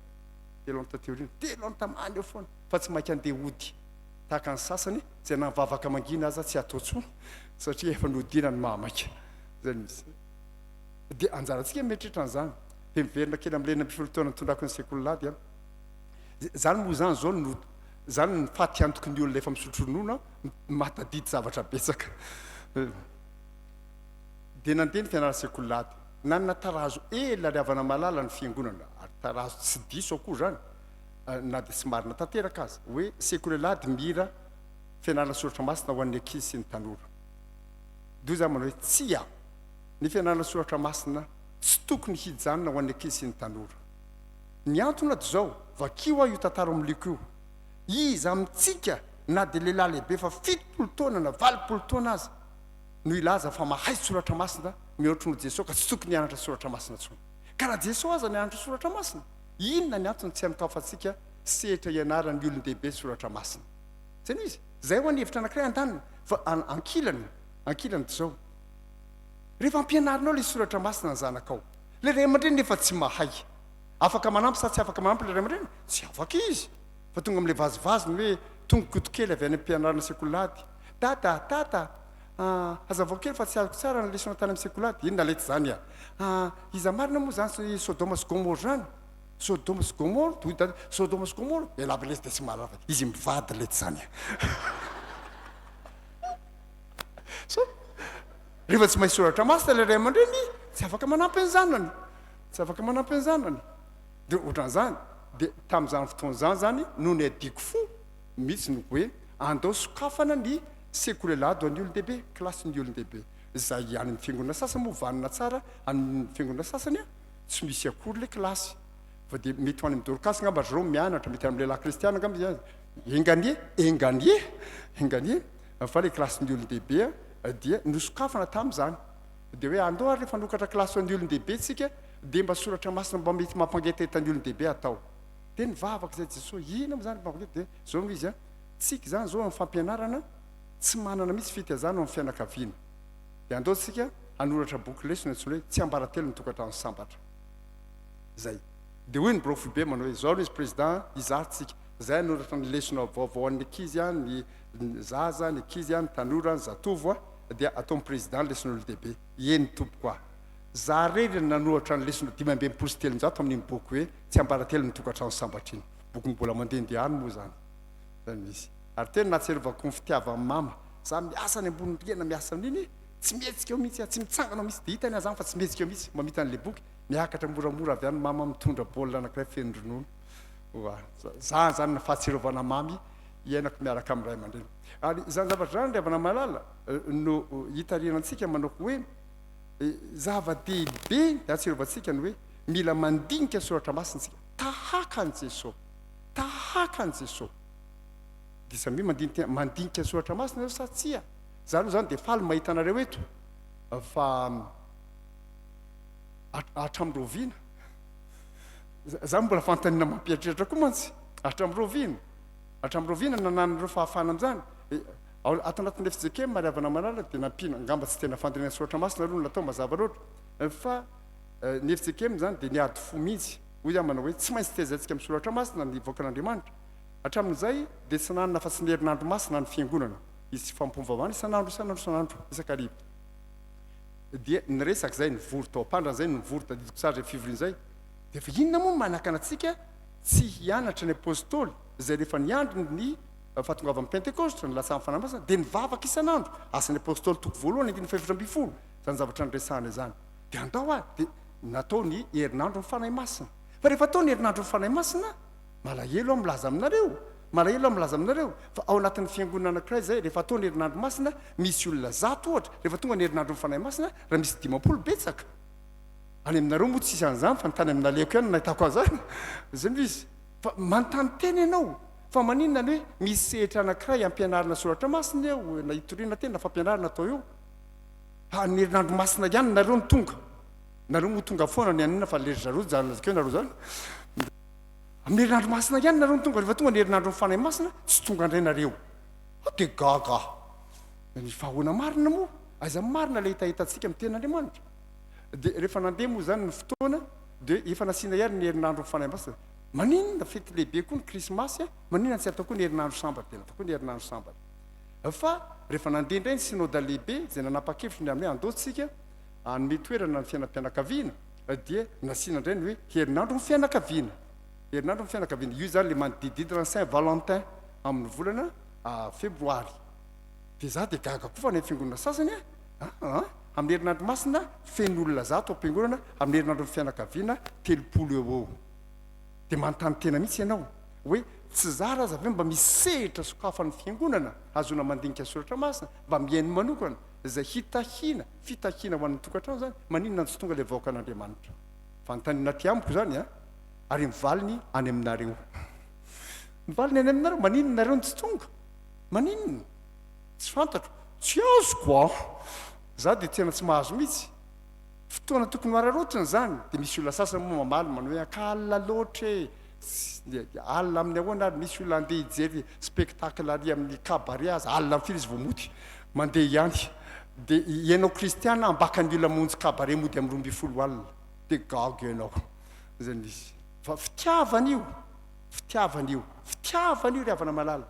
Telo andro taty aoriana. Telo andro tamany eo foana. Fa tsy maika andeha hody. Tahaka ny sasany izay na mivavaka mangina aza tsy atao intsony satria efa nodiana ny mahamaika. Izay no izy. Dia anjarantsika mieritreritra an'izany. Dia miverina kely amin'ilay 16 taona nitondrako ny sekoly lady an. Izany moa izany izao no izany ny faty antoky ny olona efa misotro ronono an, mahatadidy zavatra betsaka. Dia nandeha ny fianarana sekoly lady. Nanana tarazo ela ry havana malala ny fiangonana, ary tarazo tsy diso akory izany na dia tsy marina tanteraka aza, hoe sekoly alahady mihira fianarana soratra masina ho an'ny ankizy sy ny tanora. Dia hoy izaho manao hoe tsia, ny fianarana soratra masina tsy tokony hijanona ho an'ny ankizy sy ny tanora. Ny antony dia izao, vakio aho io tantara ao amin'ny Lioka io. Iza amintsika na dia lehilahy lehibe efa 70 taona na 80 taona aza no hilaza fa mahay soratra masina mihoatra noho Jesoa ka tsy tokony hianatra soratra masina intsony? Ka raha Jesoa aza nianatra soratra masina, inona ny antony tsy hanokafantsika sehatra hianaran'ny olon-dehibe soratra masina? Izay no izy. Izay ho'a ny hevitra anankiray andaniny. Fa ankilany, ankilany dia izao, rehefa ampianarinao ilay soratra masina ny zanakao, Ilay ray aman-dreny nefa tsy mahay. Afaka manampy sa tsy afaka manampy ilay ray aman-dreny? Tsy afaka izy. Fa tonga amin'ilay vazivazy ny hoe tonga koto kely avy any am-pianarana sekolady. Dada, tata, ah, hazavao kely fa tsy azoko tsara ny lesona tany amin'ny sekolady. Inona letsy izany ah? Ah, iza marina moa izany Sodoma sy Gomoro izany? Sodoma sy Gomoro? Hoy dada, Sodoma sy Gomoro? Ialahy ve letsy dia tsy mahalala fa izy mivady letsy izany ah. So, Rehefa tsy mahay soratra masina ilay ray aman-dreny, tsy afaka manampy ny zanany. Tsy afaka manampy ny zanany. Dia ohatran'izany. Dia tamin'izany fotoana izany izany no niadiako fo mihitsy ny hoe andao sokafana ny sekoly alahady ho an'ny olon-dehibe, kilasin'ny olon-dehibe. Izay any amin'ny fiangonana sasany moa vanona tsara, any amin'ny fiangonana sasany tsy misy akory ilay kilasy. Fa dia mety ho any amin'ny Dorcas angamba ry zareo mianatra, mety any amin'ny lehilahy kristiana angamba izy. Enga anie, enga anie, enga anie fa ilay kilasin'ny olon-dehibe dia nosokafana tamin'izany. Dia hoe andao ary rehefa hanokatra kilasy ho an'ny olon-dehibe tsika dia mba soratra masina mba mety mampangetaheta ny olon-dehibe atao. Dia nivavaka izay Jesoa, inona moa izany mampangeta? Dia izao no izy an, tsika izany izao amin'ny fampianarana tsy manana mihitsy fitaizana ao amin'ny fianakaviana. Dia andao tsika hanoratra boky lesona antsoina hoe Tsiambaratelo ny tokantrano sambatra. Izay. Dia hoy ny birao foibe manao hoe izao no izy président, hizara tsika. Izay hanoratra ny lesona vaovao an'ny ankizy an, ny ny zaza, ny ankizy an, ny tanora, ny zatovo an, dia ataon'ny président ny lesona olon-dehibe. Eny tompoko a! Za rery no nanoratra ny lesona 365 amin'iny boky hoe Tsiambaratelo ny tokantrano sambatra iny. Boky mbola mandehandeha any moa izany. Izany misy. Ary tena nahatsiarovako ny fitiavan'i mama. Za miasa any ambony rihana miasa amin'iny, tsy mihetsika eo mihitsy aho, tsy mitsangana ao mihitsy. Dia hitany aho izany fa tsy mihetsika eo mihitsy, mamita an'ilay boky. Miakatra moramora avy any mama mitondra baolina anankiray feno ronono. Oa, za izany ny fahatsiarovana mamy iainako miaraka amin'ny ray aman-dreny. Ary izany zavatra izany ry havana malala no hitarihana antsika manao hoe zava-dehibe ny hahatsiarovantsika ny hoe mila mandinika soratra masina isika tahaka an'i Jesoa. Tahaka an'i Jesoa. Dia samia mandinika, mandinika soratra masina nareo sa tsia? Za aloha izany dia faly mahita anareo eto fa hatramin'ny rahoviana? Za mbola fanontaniana mampieritreritra koa mantsy. Hatramin'ny rahoviana? Hatramin'ny rahoviana no nanananareo fahafahana amin'izany? Ao ato anatin'ny fjkm ry havana malala dia nampiana, angamba tsy tena fandinihana soratra masina aloha no natao mazava loatra, fa ny fjkm izany dia niady fo mihitsy. Hoy aho manao hoe tsy maintsy tezaintsika amin'ny soratra masina ny vahoakan'Andriamanitra. Hatramin'izay dia tsy nanana afa-tsy ny herinandro masina ny fiangonana. Hisy fampomvavahana isan'andro isan'andro isan'andro isan-kariva. Dia niresaka izay, nivory tao am-pandrana izay, nivory tadidiko tsara izay fivoriana izay. Dia fa inona moa no manakana antsika tsy hianatra ny Apostoly izay rehefa niandry ny fahatongavan'ny Pentekosta, nilatsahan'ny Fanahy Masina, dia nivavaka isan'andro. Asan'ny Apostoly toko voalohany andininy faha-14, izany zavatra niresahana izany. Dia andao ary, dia natao ny herinandron'ny Fanahy Masina. Fa rehefa atao ny herinandron'ny Fanahy Masina, malahelo aho milaza aminareo, malahelo aho milaza aminareo, fa ao anatin'ny fiangonana anankiray izay, rehefa atao ny herinandro masina, misy olona 100 ohatra, rehefa tonga ny herinandron'ny Fanahy Masina, raha misy 50 betsaka. Any aminareo moa tsisy an'izany fa ny tany amin'ny nalehako ihany no nahitako an'izany. Izay no izy. Fa manontany tena ianao, fa maninona ny hoe misy sehatra anankiray ampianarana soratra masina eo, na itoriana teny na fampianarana atao eo. Fa ny herinandro masina ihany nareo no tonga. Nareo moa tonga foana ny anona fa le ry zareo lazaiko hoe nareo zany. Amin'ny herinandro masina ihany nareo no tonga, rehefa tonga ny herinandron'ny Fanahy Masina, tsy tonga indray nareo. Dia gaga aho. Ny fahahoana marina moa? Aiza marina ilay hetahetantsika amin'ny tenin'Andriamanitra? Dia rehefa nandeha moa izany ny fotoana dia efa nasiana ihany ny herinandron'ny Fanahy Masina. Maninona fety lehibe koa ny krismasy a? Maninona tsy atao koa ny herinandro sambatra? Dia natao koa ny herinandro sambatra. Fa rehefa nandeha indray ny synoda lehibe izay nanapa-kevitra ny amin'ny hoe andao tsika hanome toerana ny fiainam-pianakaviana dia nasiana indray ny hoe herinandron'ny fianakaviana. Herinandron'ny fianakaviana. Io izany ilay manodidididina ny Saint Valentin amin'ny volana febroary. Dia za dia gaga koa fa any amin'ny fiangonana sasany a, a, amin'ny herinandro masina feno olona zato ao am-piangonana, amin'ny herinandron'ny fianakaviana 30 eo ho eo. Dia manontany tena mihitsy ianao hoe tsy zara aza ve mba misy sehatra sokafan'ny fiangonana hahazoana mandinika soratra masina, mba mihaino manokana izay hitahiana, fitahiana ho an'ny tokantrano izany, maninona no tsy tonga ilay vahoakan'Andriamanitra? Fanontaniana aty amiko izany a, ary ny valiny any aminareo. Ny valiny any aminareo, maninona nareo no tsy tonga? Maninona? Tsy fantatro. Tsy azoko an! Za dia tena tsy mahazo mihitsy. Fotoana tokony ho araraotina izany. Dia misy olona sasany moa mamaly manao hoe ka alina loatra e! Alina amin'ny ahoana ary? Misy olona handeha hijery spectacle ary amin'ny cabaret aza, alina amin'ny firy izy vao mody? Mandeha ihany. Dia ianao kristiana ambakan'ny olona mamonjy cabaret mody amin'ny 12 alina. Dia gaga ianao. Izay no izy. Fa fitiavana io. Fitiavana io. Fitiavana io ry havana malala.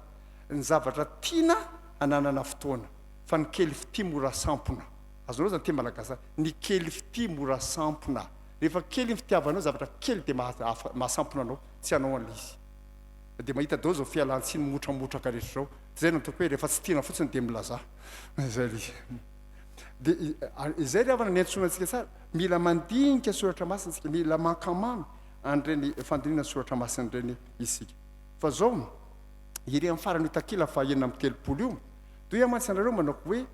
Ny zavatra tiana ananana fotoana. Fa ny kely fitia mora sampona. Azonareo zany teny malagasy zany. Ny kely fitia mora sampona. Rehefa kely ny fitiavanao zavatra kely dia mahasampona anao tsy hanao an'ilay izy. Dia mahita daholo izao fialan-tsiny motramotraka rehetra izao. Izay no ataoko hoe rehefa tsy tiana fotsiny dia milazà. Izay ilay izy. Dia izay ry havana niantsoana antsika tsara. Mila mandinika soratra masina isika. Mila mankamamy an'ireny fandinihana soratra masina ireny isika. Fa izao, ery amin'ny faran'io takila faha 36 io, toy aho mantsy anareo manao hoe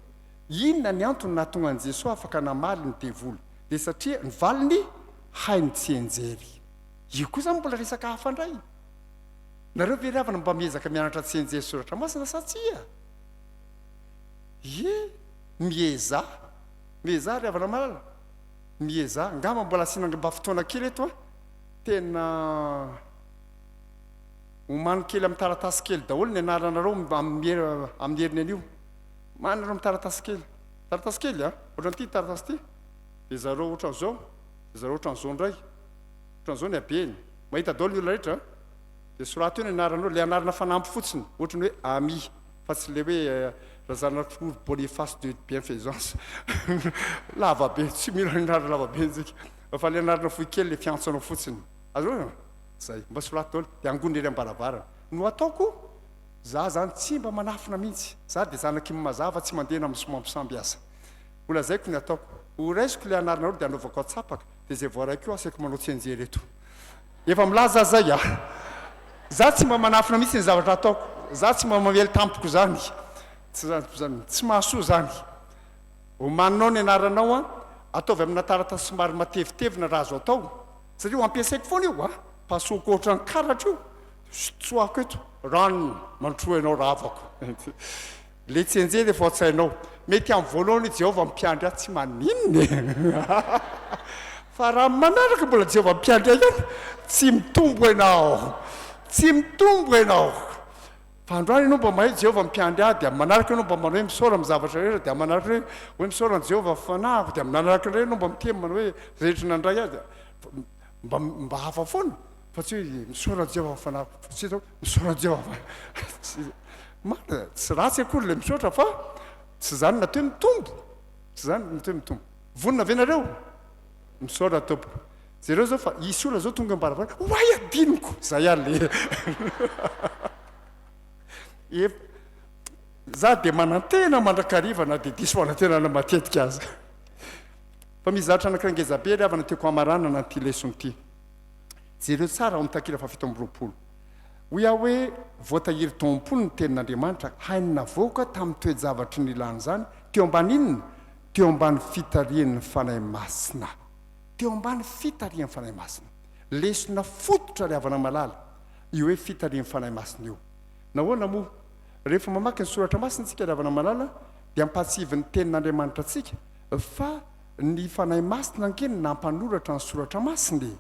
inona ny antony nahatonga an'i Jesoa afaka namaly ny devoly? Dia satria ny valiny hainy tsianjery. Io koa izany mbola resaka hafa indray. Nareo ve ry havana mba miezaka mianatra tsianjery soratra masina sa tsia? Ie, miezaha. Miezaha ry havana malala. Miezaha. Angamba mbola asiana mba fotoana kely eto an. Tena omano kely amin'ny taratasy kely daholo ny anaranareo amin'ny heriny anio. Omano nareo amin'ny taratasy kely. Taratasy kely an, ohatran'ity taratasy ity. Dia zareo ohatran'izao, dia zareo ohatran'izao indray. Ohatran'izao ny habeny. Mahita daholo ny olona rehetra an. Dia soraty eo ny anaranareo, ilay anarana fanampy fotsiny, ohatran'ny hoe Ami, fa tsy ilay hoe Razanatory Boniface de Bienfaisance. Lava be, tsy mila anarana lava be isika. Fa ilay anarana fohy kely ilay fiantso anao fotsiny. Azonao? Zay. Mba soraty daholo. Dia angony ery am-baravarana. No ataoko, za zany tsy mba manafina mihitsy. Za dia zanaky ny mazava tsy mandeha na misomampisamby aza. Ho lazaiko ny ataoko. Ho raisiko ilay anaranareo dia anaovako atsapaka. Dia izay voaraiko eo asaiko manao tsianjery eto. Efa milaza aho zay a! Za tsy mba manafina mihitsy ny zavatra ataoko. Za tsy mba mamely tampoka izany. Tsy zany, tsy mahasoa izany. Omaninao ny anaranao an, ataovy amina taratasy somary matevitevina raha azo atao, satria ho ampiasaiko foana io an, pasohako ohatran'ny karatra io, tsoahako eto, ranona, mantroa ianao ravako. Le tsianjery efa ao an-tsainao. Mety amin'ny voalohany hoe Jehovah mpiandry ahy, tsy maninona e! Fa raha amin'ny manaraka mbola Jehovah mpiandry ahy ihany, tsy mitombo ianao, tsy mitombo ianao. Fa androany ianao mba mahay Jehovah mpiandry ahy, dia amin'ny manaraka ianao mba manao hoe misaora amin'ny zavatra rehetra, dia amin'ny manaraka indray hoe misaora an'i Jehovah fanahiko, dia amin'ny manaraka indray ianao mba miteny manao hoe rehetra nandray ahy, dia mba mba hafa foana, fa tsy hoe misaora an'i Jehovah fanahiko, fa tsy hoe misaora an'i Jehovah tsy marina, tsy ratsy akory ilay misaotra fa tsy izany no atao hoe mitombo, tsy izany no atao hoe mitombo. Vonona ve nareo? Misaotra tompoko. Jereo zao fa hisy olona zao tonga am-baravarana, oay adinoko! Zay ary le Ef za dia manantena mandrakariva na dia diso fanantenana matetika aza. Fa misy zavatra anankiray ngeza be ry havana tiako hamaranana an'ity lesona ity. Jereo tsara ao amin'ny takila faha 27. Hoy aho hoe voatahiry tao am-pony ny tenin'Andriamanitra, hainy navoaka tamin'ny toe-javatry ny nilany izany, teo ambany inona? Teo ambany fitarihan'ny Fanahy Masina. Teo ambany fitarihan'ny Fanahy Masina. Lesona fototra ry havana malala io hoe fitarihan'ny Fanahy Masina io. Nahoana moa? Rehefa mamaky ny Soratra Masina isika ry havana malala dia ampahatsiahivin'ny Tenin'Andriamanitra antsika fa ny Fanahy Masina ange no nampanoratra ny Soratra Masina e!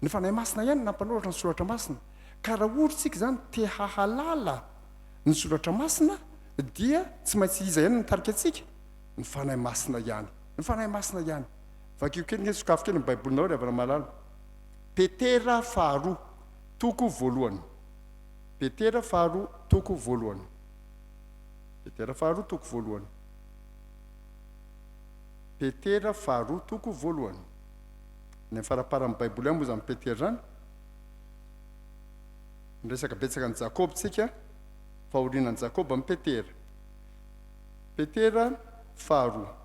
Ny Fanahy Masina ihany no nampanoratra ny Soratra Masina. Ka raha ohatra isika izany te hahalala ny Soratra Masina dia tsy maintsy iza ihany no mitarika antsika? Ny Fanahy Masina ihany. Ny Fanahy Masina ihany. Vakio kely nge, sokafy kely ny Baibolinao ry havana malala. Petera faharoa, toko voalohany. Petera faharoa, toko voalohany. Petera faharoa, toko voalohany. Petera faharoa, toko voalohany. Any amin'ny faramparan'ny Baiboly ihany moa izany Petera izany. Niresaka betsaka an'i Jakoba tsika, fahoriana an'i Jakoba amin'i Petera. Petera faharoa.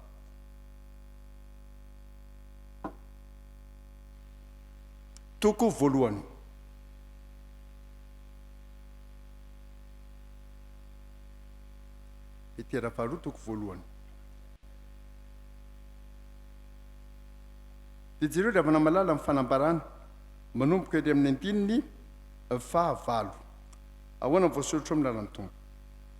Toko voalohany. Petera faharoa toko voalohany. Dia jereo ry havana malala ny fanambarana manomboka ery amin'ny andininy fahavalo. Ahoana ny voasoratra ao amin'ny lalan'ny Tompo?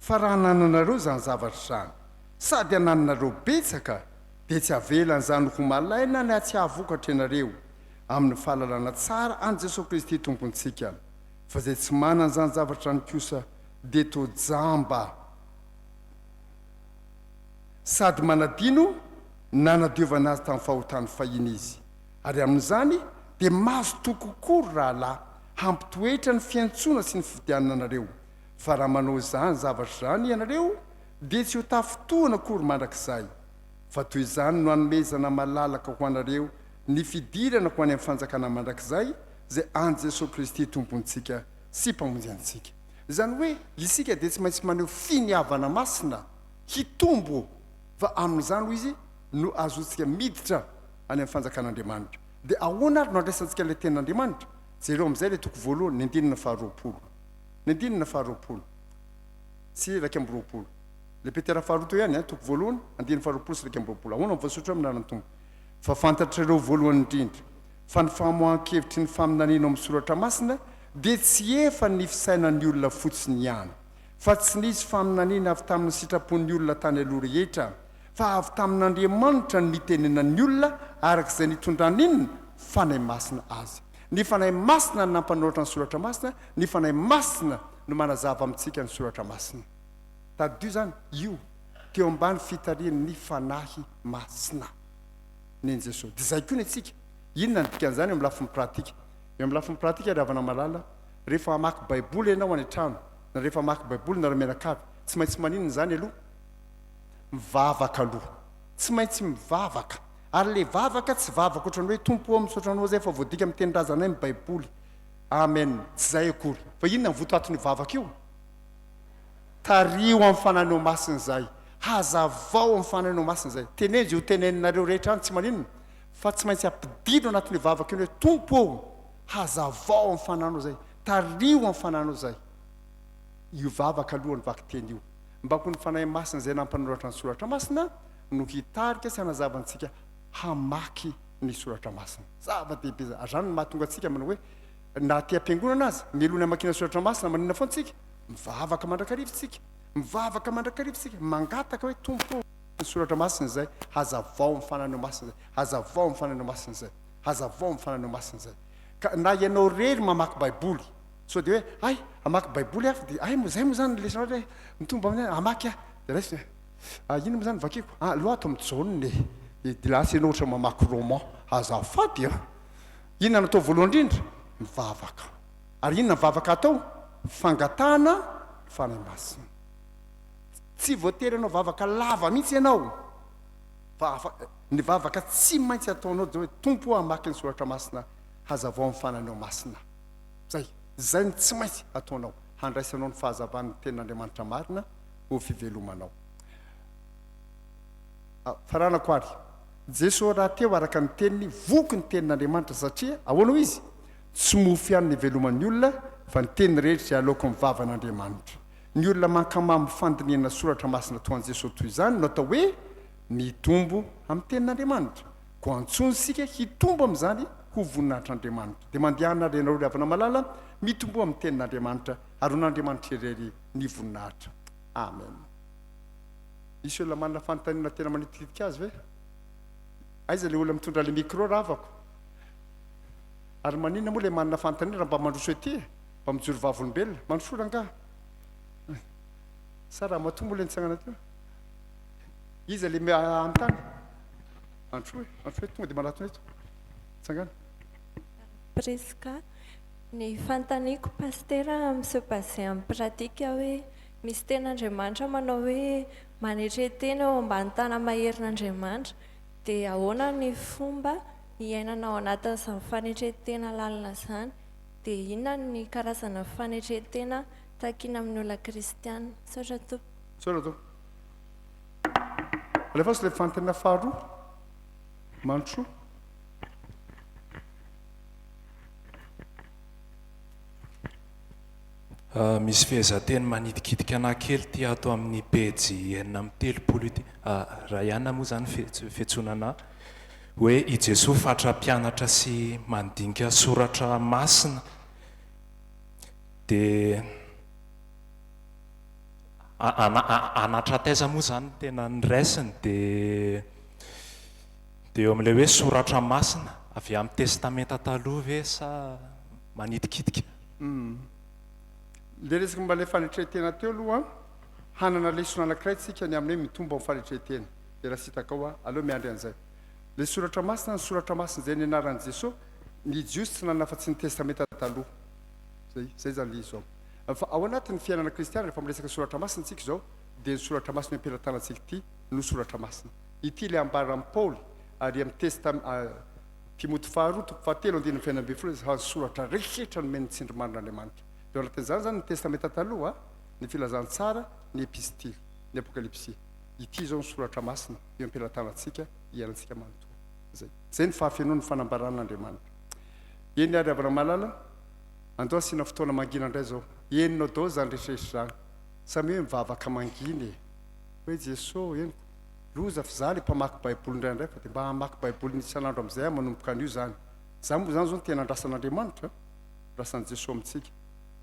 Fa raha anananareo izany zavatra izany, sady anananareo betsaka, dia tsy avelan'izany ho malaina na tsy hahavokatra ianareo amin'ny fahalalana tsara an'i Jesoa Kristy Tompontsika. Fa izay tsy manana izany zavatra izany kosa dia toa jamba sady manadino nanadiovana azy tamin'ny fahotany fahiny izy. Ary amin'izany dia mazotoa kokoa, ry rahalahy, hampitoetra ny fiantsoana sy ny fifidianana anareo. Fa raha manao izany zavatra izany ianareo, dia tsy ho tafintohina akory mandrakizay. Fa toy izany no hanomezana malalaka ho anareo ny fidirana ho any amin'ny fanjakana mandrakizay izay an'i Jesoa Kristy Tompontsika sy Mpamonjy antsika. Izany hoe isika dia tsy maintsy maneho finiavana masina hitombo fa amin'izany, hoy izy, no ahazoantsika miditra any amin'ny fanjakan'Andriamanitra. Dia ahoana ary no andraisantsika ilay tenin'Andriamanitra? Jereo amin'izay ilay toko voalohany, ny andininy faharoapolo. Ny andininy faharoapolo sy 21. Ilay Petera faharoa teo ihany, toko voalohany, andininy faharoapolo sy 21. Ahoana no voasoratra eo amin'ny anaran'ny Tompo? Fa fantatrareo voalohany indrindra fa ny famoahan-kevitry ny faminaniana ao amin'ny Soratra Masina dia tsy efa ny fisainan'ny olona fotsiny ihany, fa tsy nisy faminaniana avy tamin'ny sitrapon'ny olona tany aloha rehetra, fa avy tamin'Andriamanitra no nitenenan'ny olona araka izay nitondran'inona? Fanahy Masina azy. Ny Fanahy Masina no nampanoratra ny Soratra Masina, ny Fanahy Masina no manazava amintsika ny Soratra Masina. Tadidio izany, io, teo ambany fitarihan'ny Fanahy Masina. Nen'i Jesoa. Dia izay koa ny antsika. Inona no dikan'izany eo amin'ny lafiny pratika? Eo amin'ny lafiny pratika ry havana malala, rehefa hamaky Baiboly ianao any an-trano, na rehefa hamaky Baiboly nareo mianakavy, tsy maintsy maninona izany aloha? Mivavaka aloha. Tsy maintsy mivavaka. Ary ilay vavaka tsy vavaka ohatran'ny hoe Tompo ô misaotra anao zay fa voadika amin'ny tenin-drazanay ny Baiboly. Amen. Tsy izay akory. Fa inona ny votoatin'io vavaka io? Tariho amin'ny Fanahinao Masina izay. Hazavao amin'ny Fanahinao Masina izay. Teneno izay ho teneninareo rehetra any, tsy maninona. Fa tsy maintsy ampidino anatin'io vavaka io ny hoe Tompo ô, hazavao amin'ny Fanahinao izay. Tariho amin'ny Fanahinao izay. Io vavaka alohan'ny vakiteny io. Mba ho ny Fanahy Masina izay nampanoratra ny Soratra Masina no hitarika sy hanazava antsika hamaky ny Soratra Masina. Zava-dehibe izany. Ary izany no mahatonga antsika manao hoe, na aty am-piangonana aza, mialoha ny hamakiana Soratra Masina, maninona foana isika? Mivavaka mandrakariva isika. Mivavaka mandrakariva isika. Mangataka hoe, Tompo ô, ny Soratra Masina izay, hazavao amin'ny Fanahinao Masina izay. Hazavao amin'ny Fanahinao Masina izay. Hazavao amin'ny Fanahinao Masina izay. Ka na ianao irery mamaky Baiboly, Sao dia hoe, hay, hamaky Baiboly aho, dia hay moa, izay moa izany ny lesona hoe, mitombo amin'ny hamaky aho. Dia raisina hoe, ah, inona moa izany no vakiko? Ah, aleo ato amin'ny Jaona e. Dia lasa ianao ohatra mamaky roman. Azafady an! Inona no atao voalohany indrindra? Mivavaka. Ary inona ny vavaka atao? Fangatahana ny Fanahy Masina. Tsy voatery hanao vavaka lava mihitsy ianao, fa afa, ny vavaka tsy maintsy ataonao dia hoe, Tompo ô, hamaky ny Soratra Masina, hazavao amin'ny Fanahinao Masina. Zay. Zay no tsy maintsy ataonao handraisanao ny fahazavan'ny Tenin'Andriamanitra marina ho fivelomanao. Faranako ary, Jesoa rahateo araka ny teniny voky ny Tenin'Andriamanitra satria ahoana hoy izy? Tsy mofo ihany ny iveloman'ny olona fa ny teny rehetra izay aloaky ny vavan'Andriamanitra. Ny olona mankamamy fandinihana soratra masina toa an'i Jesoa toy izany no atao hoe mitombo amin'ny Tenin'Andriamanitra. Koa antsoiny isika hitombo amin'izany ho voninahitr'Andriamanitra. Dia mandehana àry ianareo ry havana malala, mitomboa amin'ny Tenin'Andriamanitra, ary ho an'Andriamanitra irery ny voninahitra. Amen. Misy olona manana fanontaniana tena manitikitika azy ve? Aiza ilay olona mitondra ilay micro ravako? Ary maninona moa ilay manana fanontaniana raha mba mandroso ety e? Mba mijoro vavolombelona. Mandrosoa rangaha. Sa ramatoa moa ilay nitsangana teo? Iza le anontany? Antsoy e, antsoy tonga dia manatona eto. Tsangana. Prisca, ny fanontaniako Pasitera mi-se baser amin'ny pratique hoe misy tenin'Andriamanitra manao hoe manetre tena eo ambany tana-maherin'Andriamanitra dia ahoana ny fomba hiainana ao anatin'izany fanetren-tena lalina izany dia inona ny karazana fanetren-tena takiana amin'ny olona kristiana? Misaotra tompoko. Misaotra tompoko. Alefaso ilay fanontaniana faharoa. Mandrosoa. Misy fehezanteny manitikitika anah kely ity ato amin'ny pejy 36 ity, Ryan moa izany fiantsoana anah, hoe i Jesoa fatra mpianatra sy mandinika soratra masina dia anatra taiza moa izany no tena noraisiny dia Dia eo amin'ilay hoe soratra masina, avy amin'ny testamenta taloha ve sa manitikitika? Humm. Ilay resaka momba ilay fanetren-tena teo aloha an, hanana lesona anankiray tsika ny amin'ny hoe mitombo amin'ny fanetren-tena. Dia raha sitakao an, aleo miandry an'izay. Ilay soratra masina, ny soratra masina izay nianaran'i Jesoa, ny Jiosy tsy nanana afa-tsy ny testamenta taloha. Izay, izay izany ilay izy ao. Fa ao anatin'ny fiainana kristiana, rehefa miresaka soratra masina tsika izao, dia ny soratra masina eo am-pelatanantsika ity no soratra masina. Ity ilay ambaran'i Paoly ary amin'ny Testame Timoty faharoa toko fahatelo andininy fahenina ambinifolo izy fa ny soratra rehetra nomen'ny tsindrimandrin'Andriamanitra. Dia ao anatin'izany izany ny Testamenta Taloha, ny Filazantsara, ny Epistily, ny Apokalypsy. Ity izao ny soratra masina eo am-pelatanantsika iainantsika manontolo. Izay. Izay ny fahafenoan'ny fanambaran'Andriamanitra. Eny ary havana malala, andao asiana fotoana mangina indray izao. Henonao daholo izany rehetra rehetra izany. Samy hoe mivavaka mangina e. Hoe Jesoa, henoko. Loza f'izaho ilay mpamaky baiboly indraindray fa dia mba hamaky baiboly isan'andro amin'izay aho manomboka anio izany. Izany moa izany izao no tena andrasan'Andriamanitra, andrasan'i Jesoa amintsika.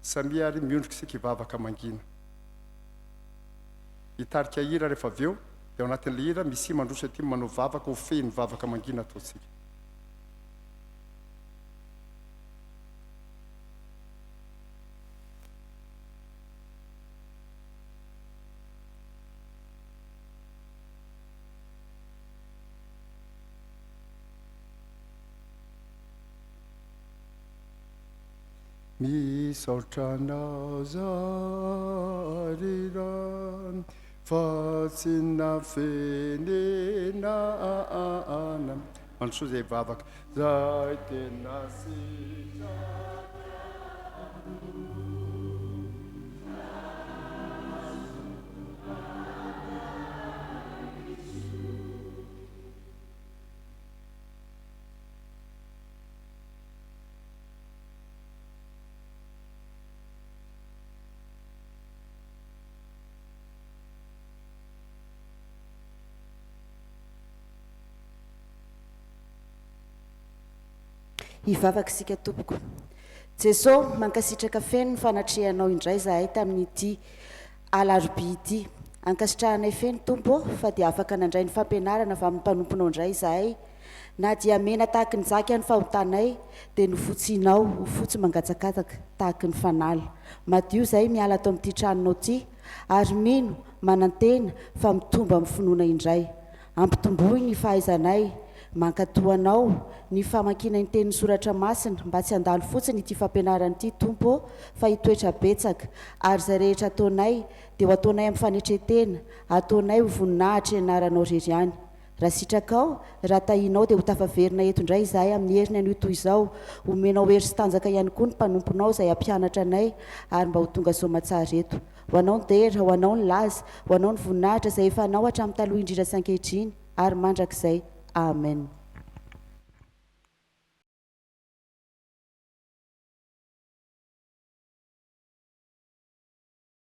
Samia ary miondrika isika hivavaka mangina. Hitarika hira rehefa avy eo, dia ao anatin'ilay hira misia mandroso aty manao vavaka ho fehin'ny vavaka mangina ataontsika. Misaotra anao zaho ry Ray fa tsy nafenina Mandrosoa izay vavaka zay tena sitraka. Hivavaka isika tompoko. Jeso, mankasitraka feno ny fanatrehanao indray zahay tamin'ity Alarobia ity. Ankasitrahanay feno Tompo ô, fa dia afaka nandray ny fampianarana avy amin'ny mpanomponao indray izahay. Na dia mena tahaky ny jaky ny fahotanay, dia nofotsianao ho fotsy mangatsakatsaka tahaky ny fanala. Madio izahay miala ato amin'ity tranonao ity, ary mino, manantena, fa mitombo amin'ny finoana indray. Ampitomboy ny fahaizanay mankatò Anao, ny famakiana ny Tenin'ny Soratra Masina, mba tsy handalo fotsiny ity fampianarana ity, Tompo ô, fa hitoetra betsaka. Ary izay rehetra ataonay, dia ho ataonay amin'ny fanetren-tena, ataonay ho voninahitry ny Anaranao irery ihany. Raha sitrakao, raha tahianao, dia ho tafaverina eto indray izahay amin'ny heriny anio toy izao. Omenao hery sy tanjaka ihany koa ny mpanomponao izay hampianatra anay, ary mba ho tonga soamatsara eto. Ho Anao ny dera, ho Anao ny laza, ho Anao ny voninahitra izay efa Anao hatramin'ny taloha indrindra sy ankehitriny ary mandrakizay. Amen.